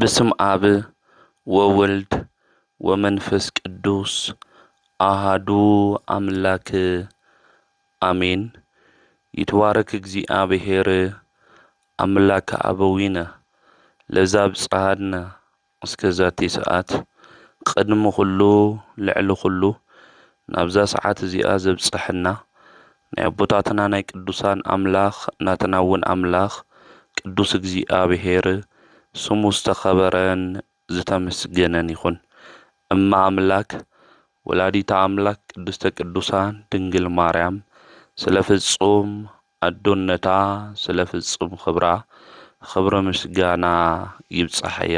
በስም ኣብ ወወልድ ወመንፈስ ቅዱስ ኣሃዱ ኣምላክ ኣሜን። ይትባረክ እግዚኣብሔር ኣምላክ ኣበዊነ ለዛ ብጽሃድነ እስከ ዛቲ ሰዓት። ቅድሚ ኩሉ ልዕሊ ኩሉ ናብዛ ሰዓት እዚኣ ዘብጽሐና ናይ ኣቦታትና ናይ ቅዱሳን ኣምላኽ ናትና እውን ኣምላኽ ቅዱስ እግዚኣብሔር ስሙ ዝተኸበረን ዝተመስገነን ይኹን። እማ ኣምላክ ወላዲታ ኣምላክ ቅድስተ ቅዱሳን ድንግል ማርያም ስለ ፍጹም ኣዶነታ ስለ ፍጹም ክብራ ክብረ ምስጋና ይብጻሓያ።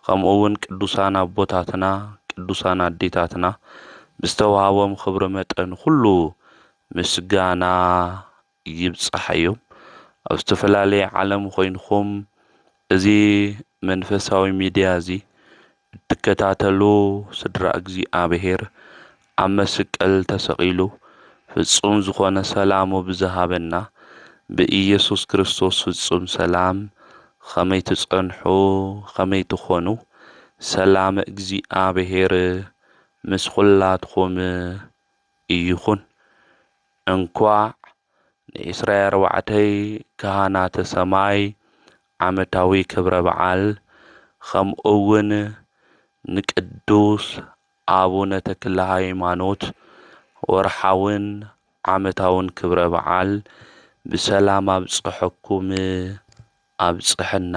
ከምኡ እውን ቅዱሳን ኣቦታትና ቅዱሳን ኣዴታትና ብዝተዋህቦም ክብሪ መጠን ኩሉ ምስጋና ይብጻሓዮም። ኣብ ዝተፈላለየ ዓለም ኮይንኹም እዚ መንፈሳዊ ሚድያ እዚ እትከታተሉ ስድራ እግዚኣብሔር ኣብ መስቀል ተሰቒሉ ፍጹም ዝኾነ ሰላሙ ብዝሃበና ብኢየሱስ ክርስቶስ ፍጹም ሰላም ከመይ ትጸንሑ ከመይ ትኾኑ ሰላም እግዚኣብሔር ምስ ኩላትኹም ይኹን። እንኳዕ ንዒስራን ኣርባዕተን ካህናተ ሰማይ ዓመታዊ ክብረ በዓል ከምኡ እውን ንቅዱስ ኣቡነ ተክለ ሃይማኖት ወርሓውን ዓመታውን ክብረ በዓል ብሰላም ኣብፀሐኩም ኣብፀሐና።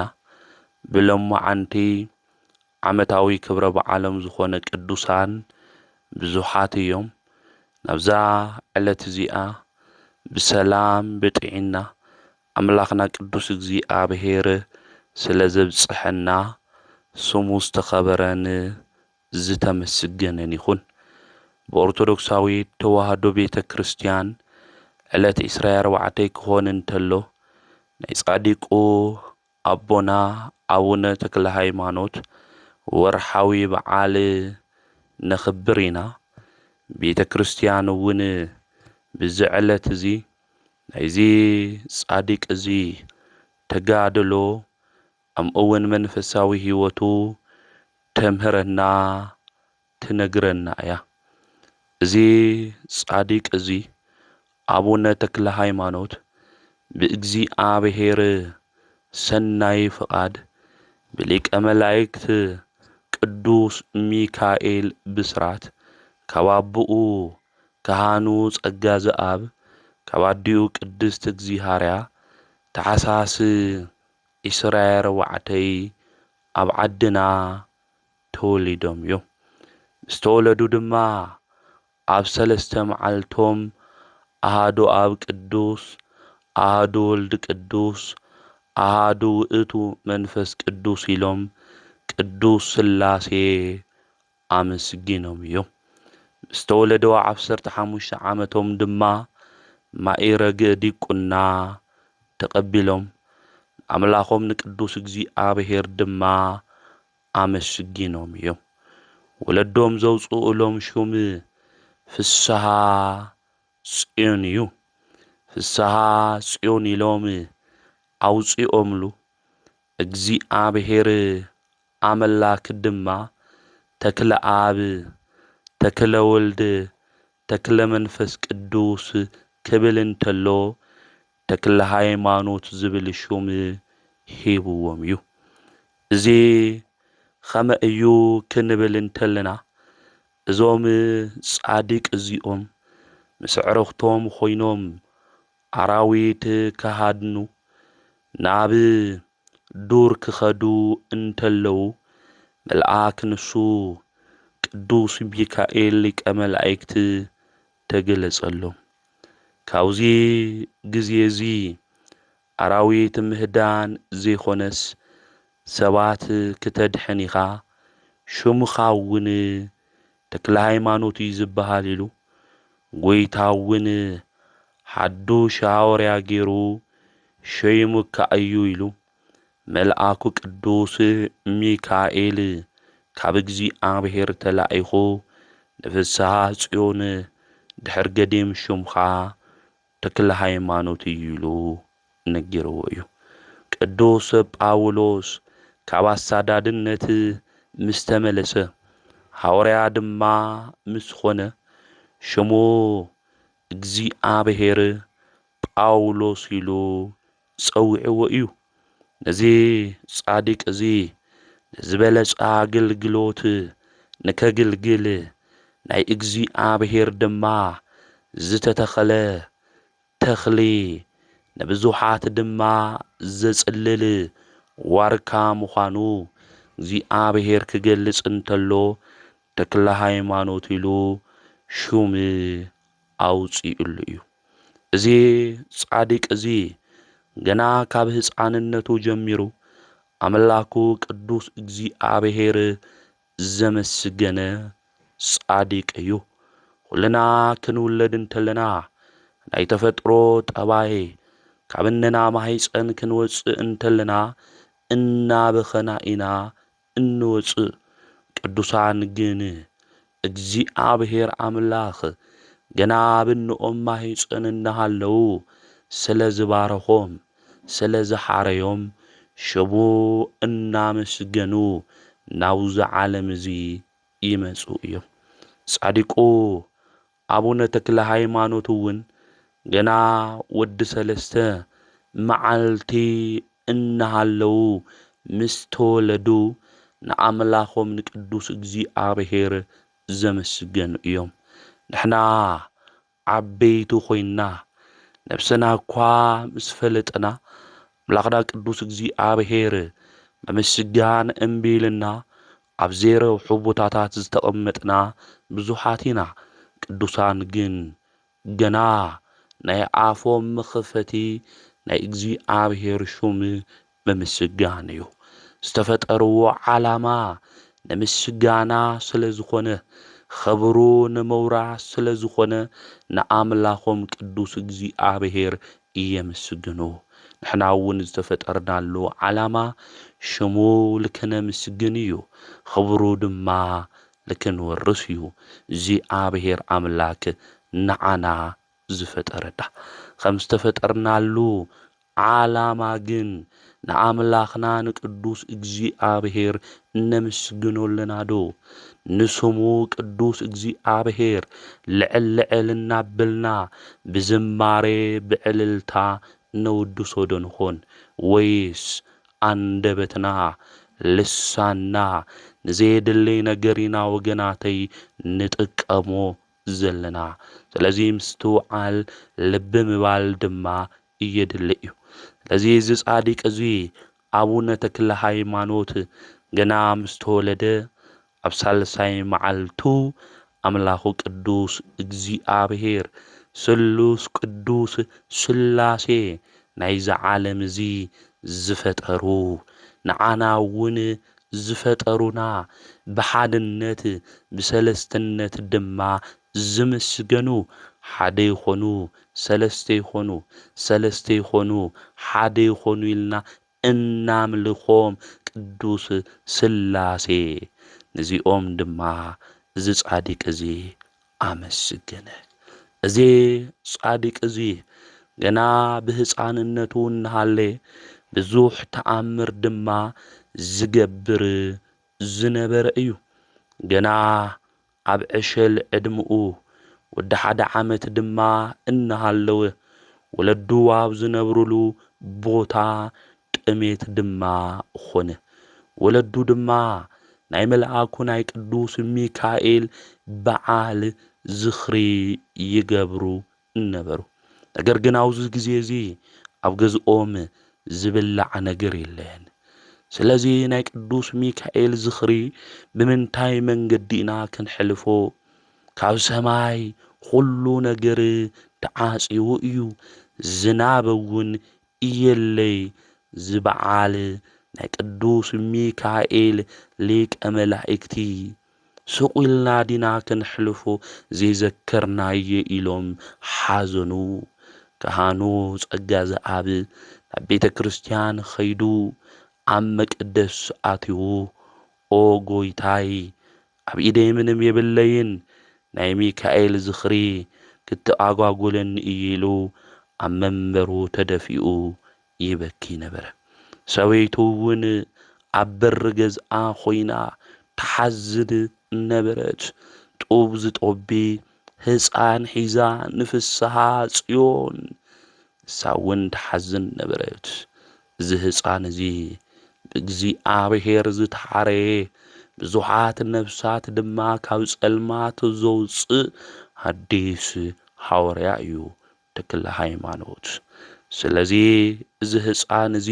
ብሎማዓንቲ ዓመታዊ ክብረ በዓሎም ዝኾነ ቅዱሳን ብዙሓት እዮም። ናብዛ ዕለት እዚኣ ብሰላም ብጥዒና ኣምላኽና ቅዱስ እግዚኣብሔር ስለ ዘብጽሐና ስሙ ዝተኸበረን ዝተመስገነን ይኹን። ብኦርቶዶክሳዊት ተዋህዶ ቤተ ክርስቲያን ዕለት ዒስራን ኣርባዕተን ክኾን እንተሎ ናይ ጻዲቁ ኣቦና ኣቡነ ተክለ ሃይማኖት ወርሓዊ በዓል ነኽብር ኢና። ቤተ ክርስቲያን እውን ብዚ ዕለት እዚ ናይዚ ጻዲቅ እዚ ተጋድሎ ከምኡ እውን መንፈሳዊ ህይወቱ ተምህረና ትነግረና እያ። እዚ ጻዲቅ እዚ ኣቡነ ተክለ ሃይማኖት ብእግዚኣብሔር ሰናይ ፍቓድ ብሊቀ መላእክት ቅዱስ ሚካኤል ብስራት ካብ ኣቦኡ ካህኑ ጸጋ ዘኣብ ካብ ኣዲኡ ቅድስት እግዚኣብሃርያ ታሕሳስ ዒስራን ኣርባዕተን ኣብ ዓድና ተወሊዶም እዮም። ምስ ተወለዱ ድማ ኣብ ሰለስተ መዓልቶም ኣሃዱ ኣብ ቅዱስ፣ ኣሃዱ ወልድ ቅዱስ፣ ኣሃዱ ውእቱ መንፈስ ቅዱስ ኢሎም ቅዱስ ስላሴ ኣመስጊኖም እዮም። ምስ ተወለዱ ኣብ ዓሰርተ ሓሙሽተ ዓመቶም ድማ ማኢረግ ዲቁና ተቐቢሎም ኣምላኾም ንቅዱስ እግዚኣብሔር ድማ ኣመስጊኖም እዮም። ወለዶም ዘውፅኡሎም ሹም ፍስሃ ጽዮን እዩ። ፍስሃ ጽዮን ኢሎም ኣውፂኦምሉ። እግዚኣብሔር ኣመላክ ድማ ተክለ ኣብ፣ ተክለ ወልድ፣ ተክለ መንፈስ ቅዱስ ክብል እንተሎ ተክለ ሃይማኖት ዝብል ሹም ሂብዎም እዩ። እዚ ኸመ እዩ ክንብል እንተለና እዞም ጻድቅ እዚኦም ምስ ዕረኽቶም ኮይኖም ኣራዊት ክሃድኑ ናብ ዱር ክኸዱ እንተለዉ መልኣክ ንሱ ቅዱስ ሚካኤል ሊቀ መላእክት ተገለጸሎም። ካብዚ ግዜ እዚ ኣራዊት ምህዳን ዘይኮነስ ሰባት ክተድሕን ኢኻ፣ ሽምኻ እውን ተክለ ሃይማኖት እዩ ዝበሃል ኢሉ፣ ጎይታ እውን ሓዱሽ ሃዋርያ ገይሩ ሸይሙካ እዩ ኢሉ፣ መልኣኩ ቅዱስ ሚካኤል ካብ እግዚኣብሔር ተላኢኹ ንፍስሃ ጽዮን ድሕር ገዲም ሽምኻ ተክለ ሃይማኖት እዩ ኢሉ ነጊርዎ እዩ። ቅዱስ ጳውሎስ ካብ ኣሳዳድነት ምስ ተመለሰ፣ ሃዋርያ ድማ ምስ ኾነ፣ ሽሙ እግዚኣብሔር ጳውሎስ ኢሉ ጸዊዕዎ እዩ። ነዚ ጻድቅ እዚ ንዝበለጸ ኣገልግሎት ንከግልግል ናይ እግዚኣብሔር ድማ ዝተተኸለ ተኽሊ፣ ንብዙሓት ድማ ዘጽልል ዋርካ ምዃኑ እግዚኣብሔር ክገልጽ እንተሎ፣ ተክለ ሃይማኖት ኢሉ ሹም ኣውጺኡሉ እዩ። እዚ ጻድቅ እዚ ገና ካብ ህፃንነቱ ጀሚሩ ኣምላኩ ቅዱስ እግዚኣብሔር ዘመስገነ ጻድቅ እዩ። ኩልና ክንውለድ እንተለና ናይ ተፈጥሮ ጠባይ፣ ካብ እነና ማህፀን ክንወፅእ እንተለና እናበኸና ኢና እንወፅእ። ቅዱሳን ግን እግዚኣብሔር ኣምላኽ ገና ኣብ እኖኦም ማህፀን እናሃለዉ ስለ ዝባረኾም፣ ስለ ዝሓረዮም፣ ሽሙ እናመስገኑ ናብዚ ዓለም እዚ ይመጹ እዮም። ጻድቁ ኣቡነ ተክለ ሃይማኖት እውን ገና ወዲ ሰለስተ መዓልቲ እናሃለዉ ምስ ተወለዱ ንኣምላኾም ንቅዱስ እግዚኣብሔር ዘመስገኑ እዮም። ንሕና ዓበይቲ ኮይንና፣ ነብስና እኳ ምስ ፈለጥና፣ ኣምላኽና ቅዱስ እግዚኣብሔር ምምስጋን እምቢ ኢልና ኣብ ዘይረብሑ ቦታታት ዝተቐመጥና ብዙሓት ኢና። ቅዱሳን ግን ገና ናይ ኣፎም መኽፈቲ ናይ እግዚኣብሔር ሹም ምምስጋን እዩ። ዝተፈጠርዎ ዓላማ ንምስጋና ስለ ዝኾነ፣ ኽብሩ ንምውራስ ስለ ዝኾነ፣ ንኣምላኾም ቅዱስ እግዚኣብሔር የመስግኑ። ንሕና እውን ዝተፈጠርናሉ ዓላማ ሽሙ ልክነምስግን እዩ፣ ኽብሩ ድማ ልክንወርስ እዩ። እግዚኣብሔር ኣምላክ ንዓና ዝፈጠረና። ከም ዝተፈጠርናሉ ዓላማ ግን ንኣምላኽና ንቅዱስ እግዚኣብሔር እነምስግኖ ኣለና ዶ? ንስሙ ቅዱስ እግዚኣብሔር ልዕል ልዕል እናበልና ብዝማሬ ብዕልልታ ነውድሶ ዶ ንኾን? ወይስ ኣንደበትና፣ ልሳንና ንዘየድልይ ነገር ኢና ወገናተይ ንጥቀሞ ዘለና? ስለዚ ምስትውዓል፣ ልቢ ምባል ድማ የድሊ እዩ። ስለዚ እዚ ጻድቅ እዚ ኣቡነ ተክለ ሃይማኖት ገና ምስ ተወለደ ኣብ ሳልሳይ መዓልቱ ኣምላኹ ቅዱስ እግዚኣብሔር ስሉስ ቅዱስ ስላሴ ናይዚ ዓለም እዚ ዝፈጠሩ ንዓና እውን ዝፈጠሩና ብሓድነት ብሰለስትነት ድማ ዝምስገኑ ሓደ ይኾኑ ሰለስተ ይኾኑ ሰለስተ ይኾኑ ሓደ ይኾኑ ኢልና እናምልኾም ቅዱስ ስላሴ። ነዚኦም ድማ እዚ ጻድቅ እዚ ኣመስገነ። እዚ ጻድቅ እዚ ገና ብህፃንነቱ እናሃለ ብዙሕ ተኣምር ድማ ዝገብር ዝነበረ እዩ። ገና ኣብ ዕሸል ዕድምኡ ወዲ ሓደ ዓመት ድማ እናሃለወ ወለዱ ኣብ ዝነብሩሉ ቦታ ጥሜት ድማ ኾነ። ወለዱ ድማ ናይ መልኣኩ ናይ ቅዱስ ሚካኤል በዓል ዝኽሪ ይገብሩ ነበሩ። ነገር ግን ኣብዚ ግዜ እዚ ኣብ ገዝኦም ዝብላዕ ነገር የለን። ስለዚ ናይ ቅዱስ ሚካኤል ዝኽሪ ብምንታይ መንገዲ ኢና ክንሕልፎ? ካብ ሰማይ ኩሉ ነገር ተዓጽዩ እዩ፣ ዝናብ እውን የለይ። እዚ በዓል ናይ ቅዱስ ሚካኤል ሊቀ መላእክቲ ስቕ ኢልና ዲና ከነሕልፎ ዘይዘከርናዮ ኢሎም ሓዘኑ። ካህኑ ጸጋ ዘኣብ ናብ ቤተ ክርስቲያን ኸይዱ ኣብ መቅደስ ኣትዩ፣ ኦ ጎይታይ፣ ኣብ ኢደይ ምንም የብለይን፣ ናይ ሚካኤል ዝኽሪ ክትኣጓጉለኒ እዩ ኢሉ ኣብ መንበሩ ተደፊኡ ይበኪ ነበረ። ሰበይቱ እውን ኣብ በሪ ገዝኣ ኮይና ትሓዝን ነበረት። ጡብ ዝጦቢ ህፃን ሒዛ ንፍስሃ ጽዮን ንሳ እውን ትሓዝን ነበረት። እዚ ህፃን እዚ ብእግዚኣብሔር ዝተሓረየ፣ ብዙሓት ነፍሳት ድማ ካብ ጸልማት ዘውፅእ ኣዲስ ሃዋርያ እዩ። ተክለ ሃይማኖት። ስለዚ እዚ ህፃን እዚ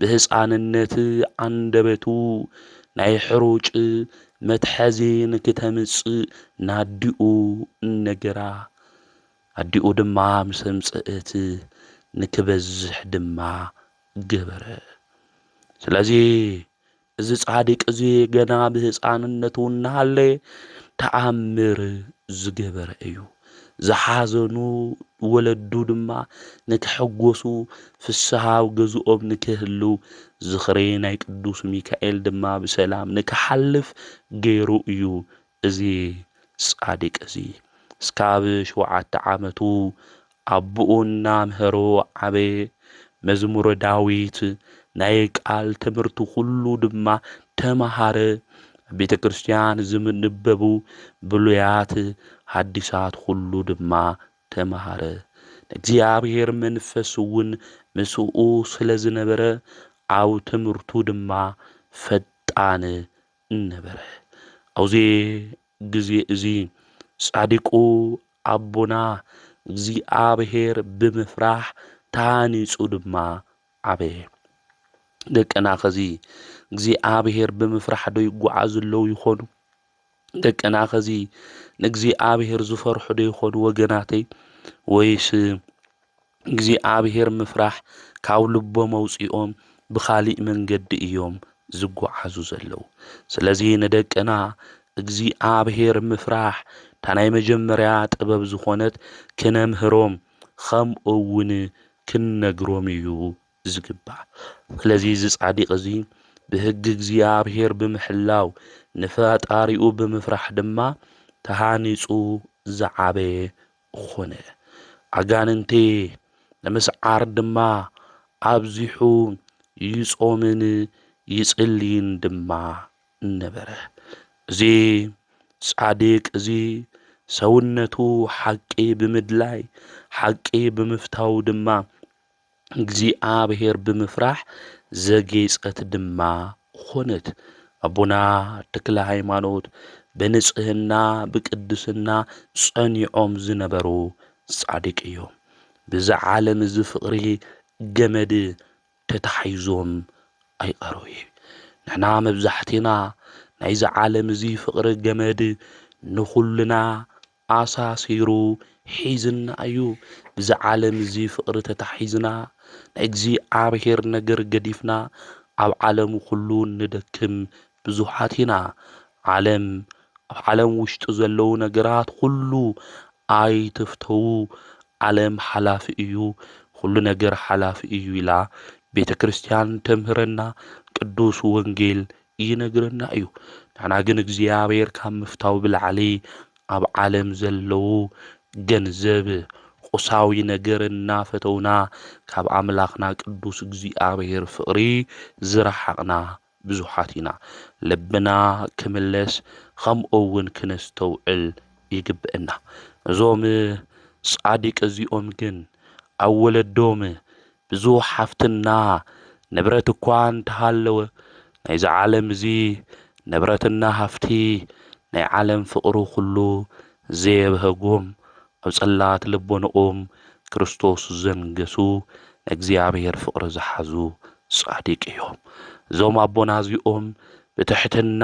ብህፃንነት ኣንደበቱ ናይ ሕሩጭ መትሐዚ ንክተምፅእ ናዲኡ ነገራ። ኣዲኡ ድማ ምስ ኣምፅእት ንክበዝሕ ድማ ገበረ። ስለዚ እዚ ጻድቅ እዚ ገና ብህፃንነቱ እናሃለ ተኣምር ዝገበረ እዩ። ዝሓዘኑ ወለዱ ድማ ንክሕጎሱ፣ ፍስሃ ኣብ ገዝኦም ንክህሉ፣ ዝኽሪ ናይ ቅዱስ ሚካኤል ድማ ብሰላም ንክሓልፍ ገይሩ እዩ። እዚ ጻድቅ እዚ እስካብ ሸውዓተ ዓመቱ ኣቦኡ እናምሀሮ ዓበየ። መዝሙረ ዳዊት፣ ናይ ቃል ትምህርቲ ኩሉ ድማ ተማሃረ። ኣብ ቤተ ክርስቲያን ዝንበቡ ብሉያት፣ ሓዲሳት ኩሉ ድማ ተማሃረ። ንእግዚኣብሔር መንፈስ እውን ምስኡ ስለ ዝነበረ፣ ኣብ ትምህርቱ ድማ ፈጣን ነበረ። ኣብዚ ግዜ እዚ ጻድቁ ኣቦና እግዚኣብሔር ብምፍራሕ ተሃኒጹ ድማ ዓበየ። ደቅና ኸዚ እግዚኣብሔር ብምፍራሕ ዶ ይጓዓዙ ኣለዉ ይኾኑ? ደቅና ኸዚ ንእግዚኣብሔር ዝፈርሑ ዶ ይኾኑ ወገናተይ? ወይስ እግዚኣብሔር ምፍራሕ ካብ ልቦም ኣውጺኦም ብኻሊእ መንገዲ እዮም ዝጓዓዙ ዘለዉ። ስለዚ ንደቅና እግዚኣብሔር ምፍራሕ እታ ናይ መጀመርያ ጥበብ ዝኾነት ክነምህሮም፣ ከምኡ እውን ክንነግሮም እዩ ዝግባእ። ስለዚ እዚ ጻዲቕ እዚ ብሕጊ እግዚኣብሔር ብምሕላው ንፈጣሪኡ ብምፍራሕ ድማ ተሃኒጹ ዝዓበየ ኾነ። ኣጋንንቲ ንምስዓር ድማ ኣብዚሑ ይጾምን ይጽልይን ድማ ነበረ። እዚ ጻድቅ እዚ ሰውነቱ ሓቂ ብምድላይ፣ ሓቂ ብምፍታው ድማ እግዚኣብሔር ብምፍራሕ ዘጌጸት ድማ ኾነት። ኣቦና ተክለ ሃይማኖት ብንጽህና ብቅድስና ጸኒዖም ዝነበሩ ጻድቅ እዮም። ብዛ ዓለም እዚ ፍቕሪ ገመድ ተታሒዞም ኣይቐረቡ። ንሕና መብዛሕትና ናይዚ ዓለም እዚ ፍቕሪ ገመድ ንኹልና ኣሳሲሩ ሒዝና እዩ። ብዚ ዓለም እዚ ፍቕሪ ተታሒዝና፣ ናይ እግዚኣብሔር ነገር ገዲፍና፣ ኣብ ዓለም ኩሉ ንደክም ብዙሓት ኢና። ዓለም፣ ኣብ ዓለም ውሽጢ ዘለዉ ነገራት ኩሉ ኣይትፍተዉ። ዓለም ሓላፊ እዩ፣ ኩሉ ነገር ሓላፊ እዩ ኢላ ቤተ ክርስቲያን ተምህረና፣ ቅዱስ ወንጌል ይነግረና እዩ። ንሕና ግን እግዚኣብሔር ካብ ምፍታው ብላዕሊ ኣብ ዓለም ዘለዉ ገንዘብ፣ ቁሳዊ ነገር እናፈተውና ካብ ኣምላኽና ቅዱስ እግዚኣብሔር ፍቕሪ ዝረሓቕና ብዙሓት ኢና። ልብና ክምለስ ከምኡ እውን ክነስተውዕል ይግብእና። እዞም ጻድቅ እዚኦም ግን ኣብ ወለዶም ብዙሕ ሃፍትና ንብረት እኳ እንተሃለወ፣ ናይዚ ዓለም እዚ ንብረትና ሃፍቲ ናይ ዓለም ፍቕሪ ኩሉ ዘየብሀጎም፣ ኣብ ጽላት ልቦንኦም ክርስቶስ ዘንገሱ፣ ንእግዚኣብሔር ፍቕሪ ዝሓዙ ጻድቅ እዮም። እዞም ኣቦና እዚኦም ብትሕትና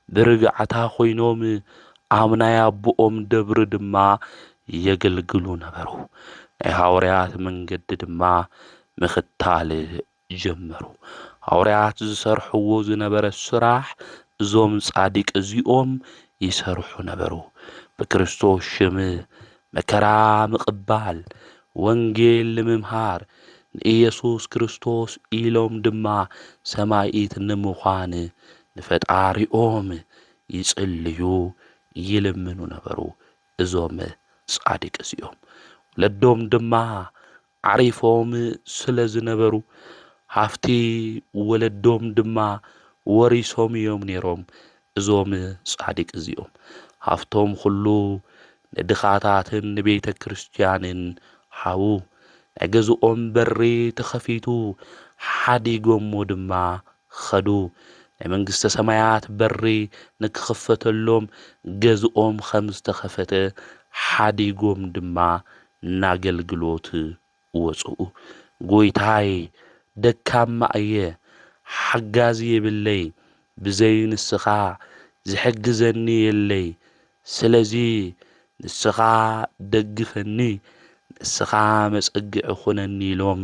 ብርግዓታ ኮይኖም ኣብ ናይ ኣቦኦም ደብሪ ድማ የገልግሉ ነበሩ። ናይ ሃዋርያት መንገዲ ድማ ምኽታል ጀመሩ። ሃዋርያት ዝሰርሕዎ ዝነበረ ስራሕ እዞም ጻድቅ እዚኦም ይሰርሑ ነበሩ። ብክርስቶስ ሽም መከራ ምቕባል፣ ወንጌል ንምምሃር፣ ንኢየሱስ ክርስቶስ ኢሎም ድማ ሰማኢት ንምዃን ንፈጣሪኦም ይጽልዩ ይልምኑ ነበሩ። እዞም ጻድቅ እዚኦም ወለዶም ድማ ዓሪፎም ስለ ዝነበሩ፣ ሃፍቲ ወለዶም ድማ ወሪሶም እዮም ነይሮም። እዞም ጻድቅ እዚኦም ሃፍቶም ኩሉ ንድኻታትን ንቤተ ክርስቲያንን ሃቡ። ናይ ገዝኦም በሪ ተኸፊቱ፣ ሓዲጎሞ ድማ ኸዱ። ናይ መንግስተ ሰማያት በሪ ንክኽፈተሎም ገዝኦም ከም ዝተኸፈተ ሓዲጎም ድማ ናገልግሎት ወጽኡ። ጎይታይ፣ ደካማ እየ፣ ሓጋዚ የብለይ፣ ብዘይ ንስኻ ዝሕግዘኒ የለይ። ስለዚ ንስኻ ደግፈኒ፣ ንስኻ መጸግዒ ኹነኒ ኢሎም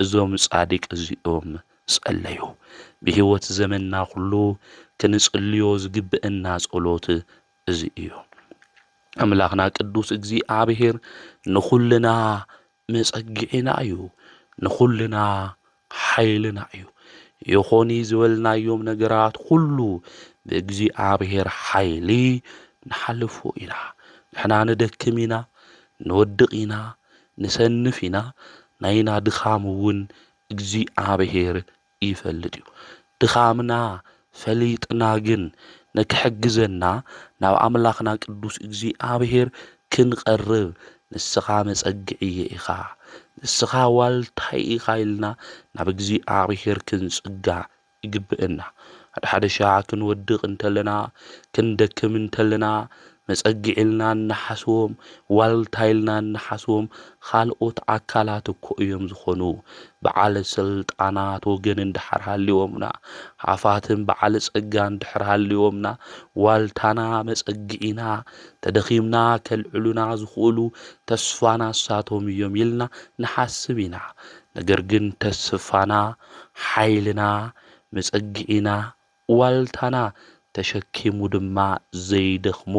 እዞም ጻድቅ እዚኦም ጸለዩ። ብህይወት ዘመንና ኩሉ ክንጽልዮ ዝግብእና ጸሎት እዚ እዩ። ኣምላኽና ቅዱስ እግዚኣብሔር ንኹልና መጸግዒና እዩ፣ ንኹልና ሓይልና እዩ። ይኾኒ ዝበልናዮም ነገራት ኩሉ ብእግዚኣብሔር ሓይሊ ንሓልፎ ኢና። ንሕና ንደክም ኢና፣ ንወድቕ ኢና፣ ንሰንፍ ኢና። ናይና ድኻም እውን እግዚኣብሔር ይፈልጥ እዩ። ድኻምና ፈሊጥና ግን ንክሕግዘና ናብ ኣምላኽና ቅዱስ እግዚኣብሔር ክንቐርብ፣ ንስኻ መጸግዕየ ኢኻ፣ ንስኻ ዋልታይ ኢኻ ኢልና ናብ እግዚኣብሔር ክንጽጋዕ ይግብእና። ሓደ ሓደ ሻዕ ክንወድቕ እንተለና፣ ክንደክም እንተለና፣ መጸግዒ ኢልና እንሓስቦም፣ ዋልታ ኢልና እንሓስቦም ካልኦት ኣካላት እኮ እዮም ዝኾኑ። በዓል ስልጣናት ወገን እንድሕር ሃልዮምና፣ ሃፋትም በዓል ጸጋ እንድሕር ሃልዮምና፣ ዋልታና መጸግዒና፣ ተደኺምና ከልዕሉና ዝኽእሉ ተስፋና እሳቶም እዮም ኢልና ንሓስብ ኢና። ነገር ግን ተስፋና፣ ሓይልና፣ መጸግዒና፣ ዋልታና ተሸኪሙ ድማ ዘይደኽሞ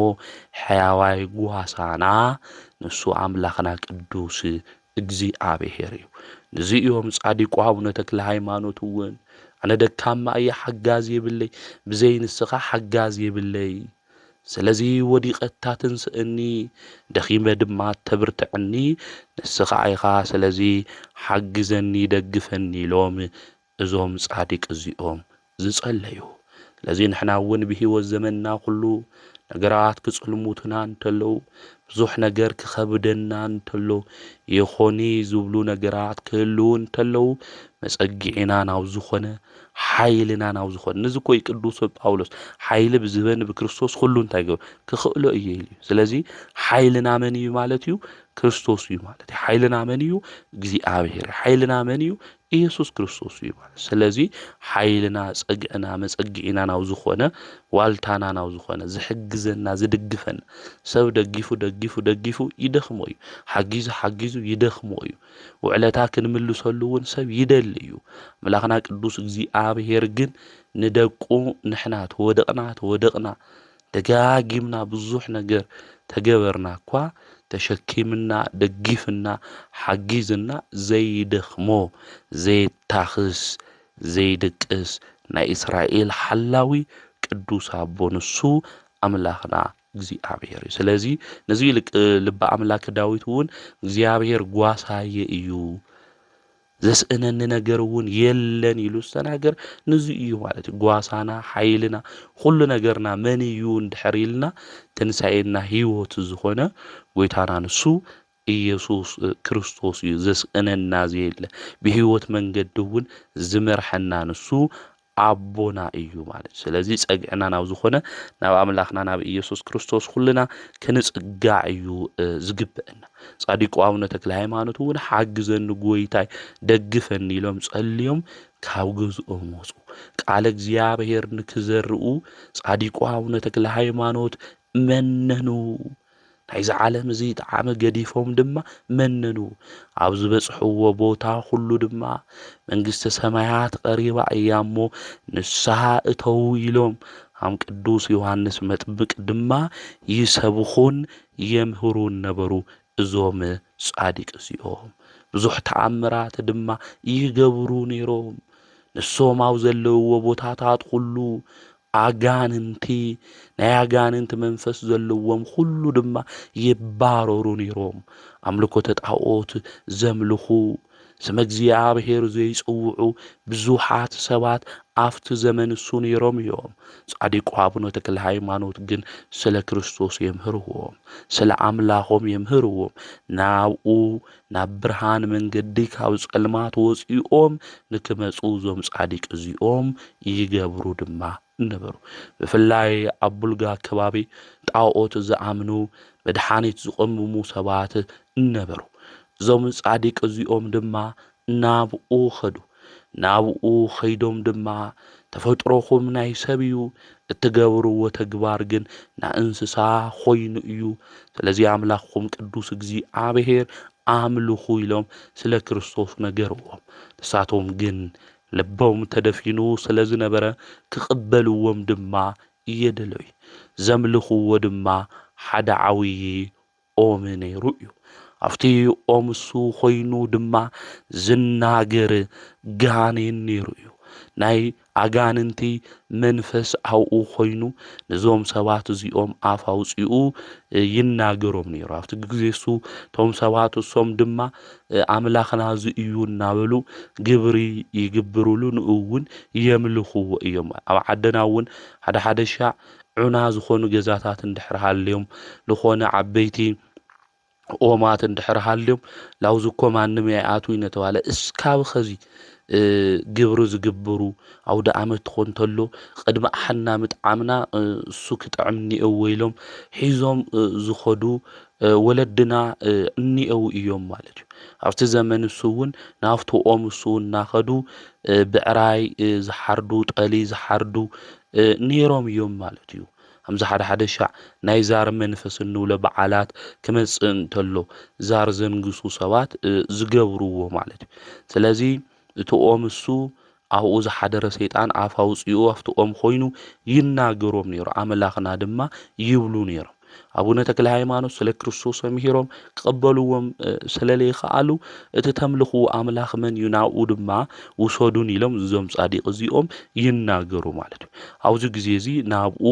ሕያዋይ ጓሳና ንሱ ኣምላኽና ቅዱስ እግዚኣብሔር እዩ። ነዚ እዮም ጻዲቁ ኣቡነ ተክለ ሃይማኖት እውን፣ "ኣነ ደካማ እየ፣ ሓጋዝ የብለይ፣ ብዘይ ንስኻ ሓጋዝ የብለይ። ስለዚ ወዲቐ እታ ትንስእኒ፣ ደኺመ ድማ ተብርትዐኒ ንስኻ ኢኻ። ስለዚ ሓግዘኒ፣ ደግፈኒ" ኢሎም እዞም ጻድቅ እዚኦም ዝጸለዩ። ስለዚ ንሕና እውን ብህይወት ዘመንና ኩሉ ነገራት ክጽልሙትና እንተለዉ፣ ብዙሕ ነገር ክኸብደና እንተሎ፣ ይኾኒ ዝብሉ ነገራት ክህልዉ እንተለዉ፣ መጸግዒና ናብ ዝኾነ፣ ሓይልና ናብ ዝኾነ። ነዚ እኮ እዩ ቅዱስ ጳውሎስ፣ "ሓይሊ ብዝህበኒ ብክርስቶስ ኩሉ እንታይ ይገብር? ክኽእሎ እየ" ኢሉ እዩ። ስለዚ ሓይልና መን እዩ ማለት እዩ? ክርስቶስ እዩ ማለት እዩ። ሓይልና መን እዩ? እግዚኣብሔር። ሓይልና መን እዩ? ኢየሱስ ክርስቶስ እዩ ማለት። ስለዚ ሓይልና፣ ጸግዕና፣ መጸግዒና ናብ ዝኾነ፣ ዋልታና ናብ ዝኾነ፣ ዝሕግዘና፣ ዝድግፈና፣ ሰብ ደጊፉ፣ ደጊፉ፣ ደጊፉ ይደኽሞ እዩ። ሓጊዙ፣ ሓጊዙ ይደኽሞ እዩ። ውዕለታ ክንምልሰሉ እውን ሰብ ይደሊ እዩ። ኣምላኽና ቅዱስ እግዚኣብሔር ግን ንደቁ ንሕና ተወደቕና፣ ተወደቕና፣ ደጋጊምና ብዙሕ ነገር ተገበርና እኳ፣ ተሸኪምና፣ ደጊፍና፣ ሓጊዝና፣ ዘይደኽሞ፣ ዘየታኽስ፣ ዘይድቅስ ናይ እስራኤል ሓላዊ ቅዱስ ኣቦ ንሱ ኣምላኽና እግዚኣብሔር እዩ። ስለዚ ነዚ ኢሉ ቅ-፣ ልበ ኣምላክ ዳዊት እውን፣ "እግዚኣብሔር ጓሳየ እዩ፣ ዘስእነኒ ነገር እውን የለን" ኢሉ ዝተናገር ነዚ እዩ ማለት እዩ። ጓሳና፣ ሓይልና፣ ኩሉ ነገርና መን እዩ እንድሕር ኢልና፣ ትንሳኤና ህይወት ዝኾነ ጎይታና ንሱ ኢየሱስ ክርስቶስ እዩ። ዘስእነና ዘየለ፣ ብህይወት መንገዲ እውን ዝመርሐና ንሱ ኣቦና እዩ ማለት እዩ። ስለዚ ጸግዕና ናብ ዝኾነ ናብ ኣምላኽና ናብ ኢየሱስ ክርስቶስ ኩልና ክንጽጋዕ እዩ፣ እ፣ ዝግበአና። ጻዲቁ ኣቡነ ተክለ ሃይማኖት እውን፣ "ሓግዘኒ ጎይታይ፣ ደግፈኒ" ኢሎም ጸልዮም ካብ ገዝኦም ወጹ። ቃለ እግዚኣብሔር ንክዘርኡ ጻዲቁ ኣቡነ ተክለ ሃይማኖት መነኑ። ናይዚ ዓለም እዚ ጣዕሚ ገዲፎም ድማ መነኑ። ኣብ ዝበጽሕዎ ቦታ ኩሉ ድማ፣ "መንግስተ ሰማያት ቀሪባ እያ እሞ ንስሓ እተዉ" ኢሎም፣ ከም ቅዱስ ዮሃንስ መጥምቅ ድማ ይሰብኹን የምህሩን ነበሩ። እዞም ጻድቅ እዚኦም ብዙሕ ተኣምራት ድማ ይገብሩ ነይሮም። ንሶም ኣብ ዘለውዎ ቦታታት ኩሉ ኣጋንንቲ፣ ናይ ኣጋንንቲ መንፈስ ዘለዎም ኩሉ ድማ ይባረሩ ነይሮም። ኣምልኮተ ጣኦት ዘምልኹ፣ ስመ እግዚኣብሔር ዘይጽውዑ ብዙሓት ሰባት ኣብቲ ዘመን እሱ ነይሮም እዮም። ጻድቁ ኣቡነ ተክለ ሃይማኖት ግን ስለ ክርስቶስ የምህርዎም፣ ስለ ኣምላኾም የምህርዎም። ናብኡ ናብ ብርሃን መንገዲ ካብ ጸልማት ወጺኦም ንክመጹ እዞም ጻድቅ እዚኦም ይገብሩ ድማ ነበሩ። ብፍላይ ኣብ ቡልጋ ከባቢ ጣኦት ዝኣምኑ መድሓኒት ዝቐምሙ ሰባት ነበሩ። እዞም ጻድቅ እዚኦም ድማ ናብኡ ኸዱ። ናብኡ ኸይዶም ድማ ተፈጥሮኹም ናይ ሰብ እዩ፣ እትገብርዎ ተግባር ግን ናይ እንስሳ ኾይኑ እዩ። ስለዚ ኣምላኽኩም ቅዱስ እግዚኣብሔር ኣምልኹ ኢሎም ስለ ክርስቶስ ነገርዎም። ንሳቶም ግን ልቦም ተደፊኑ ስለ ዝነበረ ክቕበልዎም ድማ እየደለዩ። ዘምልኽዎ ድማ ሓደ ዓብዪ ኦም ነይሩ እዩ። ኣብቲ ኦም እሱ ኾይኑ ድማ ዝናገር ጋኔን ነይሩ እዩ። ናይ ኣጋንንቲ መንፈስ ኣብኡ ኾይኑ ነዞም ሰባት እዚኦም ኣፍ ኣውፂኡ ይናገሮም ነይሩ። ኣብቲ ግዜ እሱ እቶም ሰባት እሶም ድማ ኣምላኽና እዚ እዩ እናበሉ ግብሪ ይግብሩሉ ንእውን የምልኽዎ እዮም። ኣብ ዓድና እውን ሓደ ሓደ ሻዕ ዑና ዝኾኑ ገዛታት እንድሕር ሃልዮም ዝኾነ ዓበይቲ ኦማት እንድሕር ሃልዮም ላውዚ እኮ ማንም ኣይኣትው እዩ ነተባለ እስካብ ኸዚ ግብሪ ዝግብሩ ኣውደ ኣመት ትኾን ተሎ ቅድሚ ኣሓና ምጥዓምና እሱ ክጥዕም እኒኤዎ ኢሎም ሒዞም ዝኸዱ ወለድና እኒኤው እዮም ማለት እዩ። ኣብቲ ዘመን እሱ እውን ናብቲ ኦም እሱ እናኸዱ ብዕራይ ዝሓርዱ ጠሊ ዝሓርዱ ነይሮም እዮም ማለት እዩ። ከምዚ ሓደ ሓደ ሻዕ ናይ ዛር መንፈስ እንብሎ በዓላት ክመፅእ እንተሎ ዛር ዘንግሱ ሰባት ዝገብርዎ ማለት እዩ። ስለዚ እቲ ኦም እሱ ኣብኡ ዝሓደረ ሰይጣን ኣፍ ኣውፂኡ ኣብቲ ኦም ኮይኑ ይናገሮም ነይሩ። ኣምላኽና ድማ ይብሉ ነይሮም። ኣቡነ ተክለ ሃይማኖት ስለ ክርስቶስ ኣምሂሮም ክቐበልዎም ስለ ዘይከኣሉ እቲ ተምልኽዎ ኣምላኽ መን እዩ ናብኡ ድማ ውሰዱን ኢሎም እዞም ጻዲቕ እዚኦም ይናገሩ ማለት እዩ። ኣብዚ ግዜ እዚ ናብኡ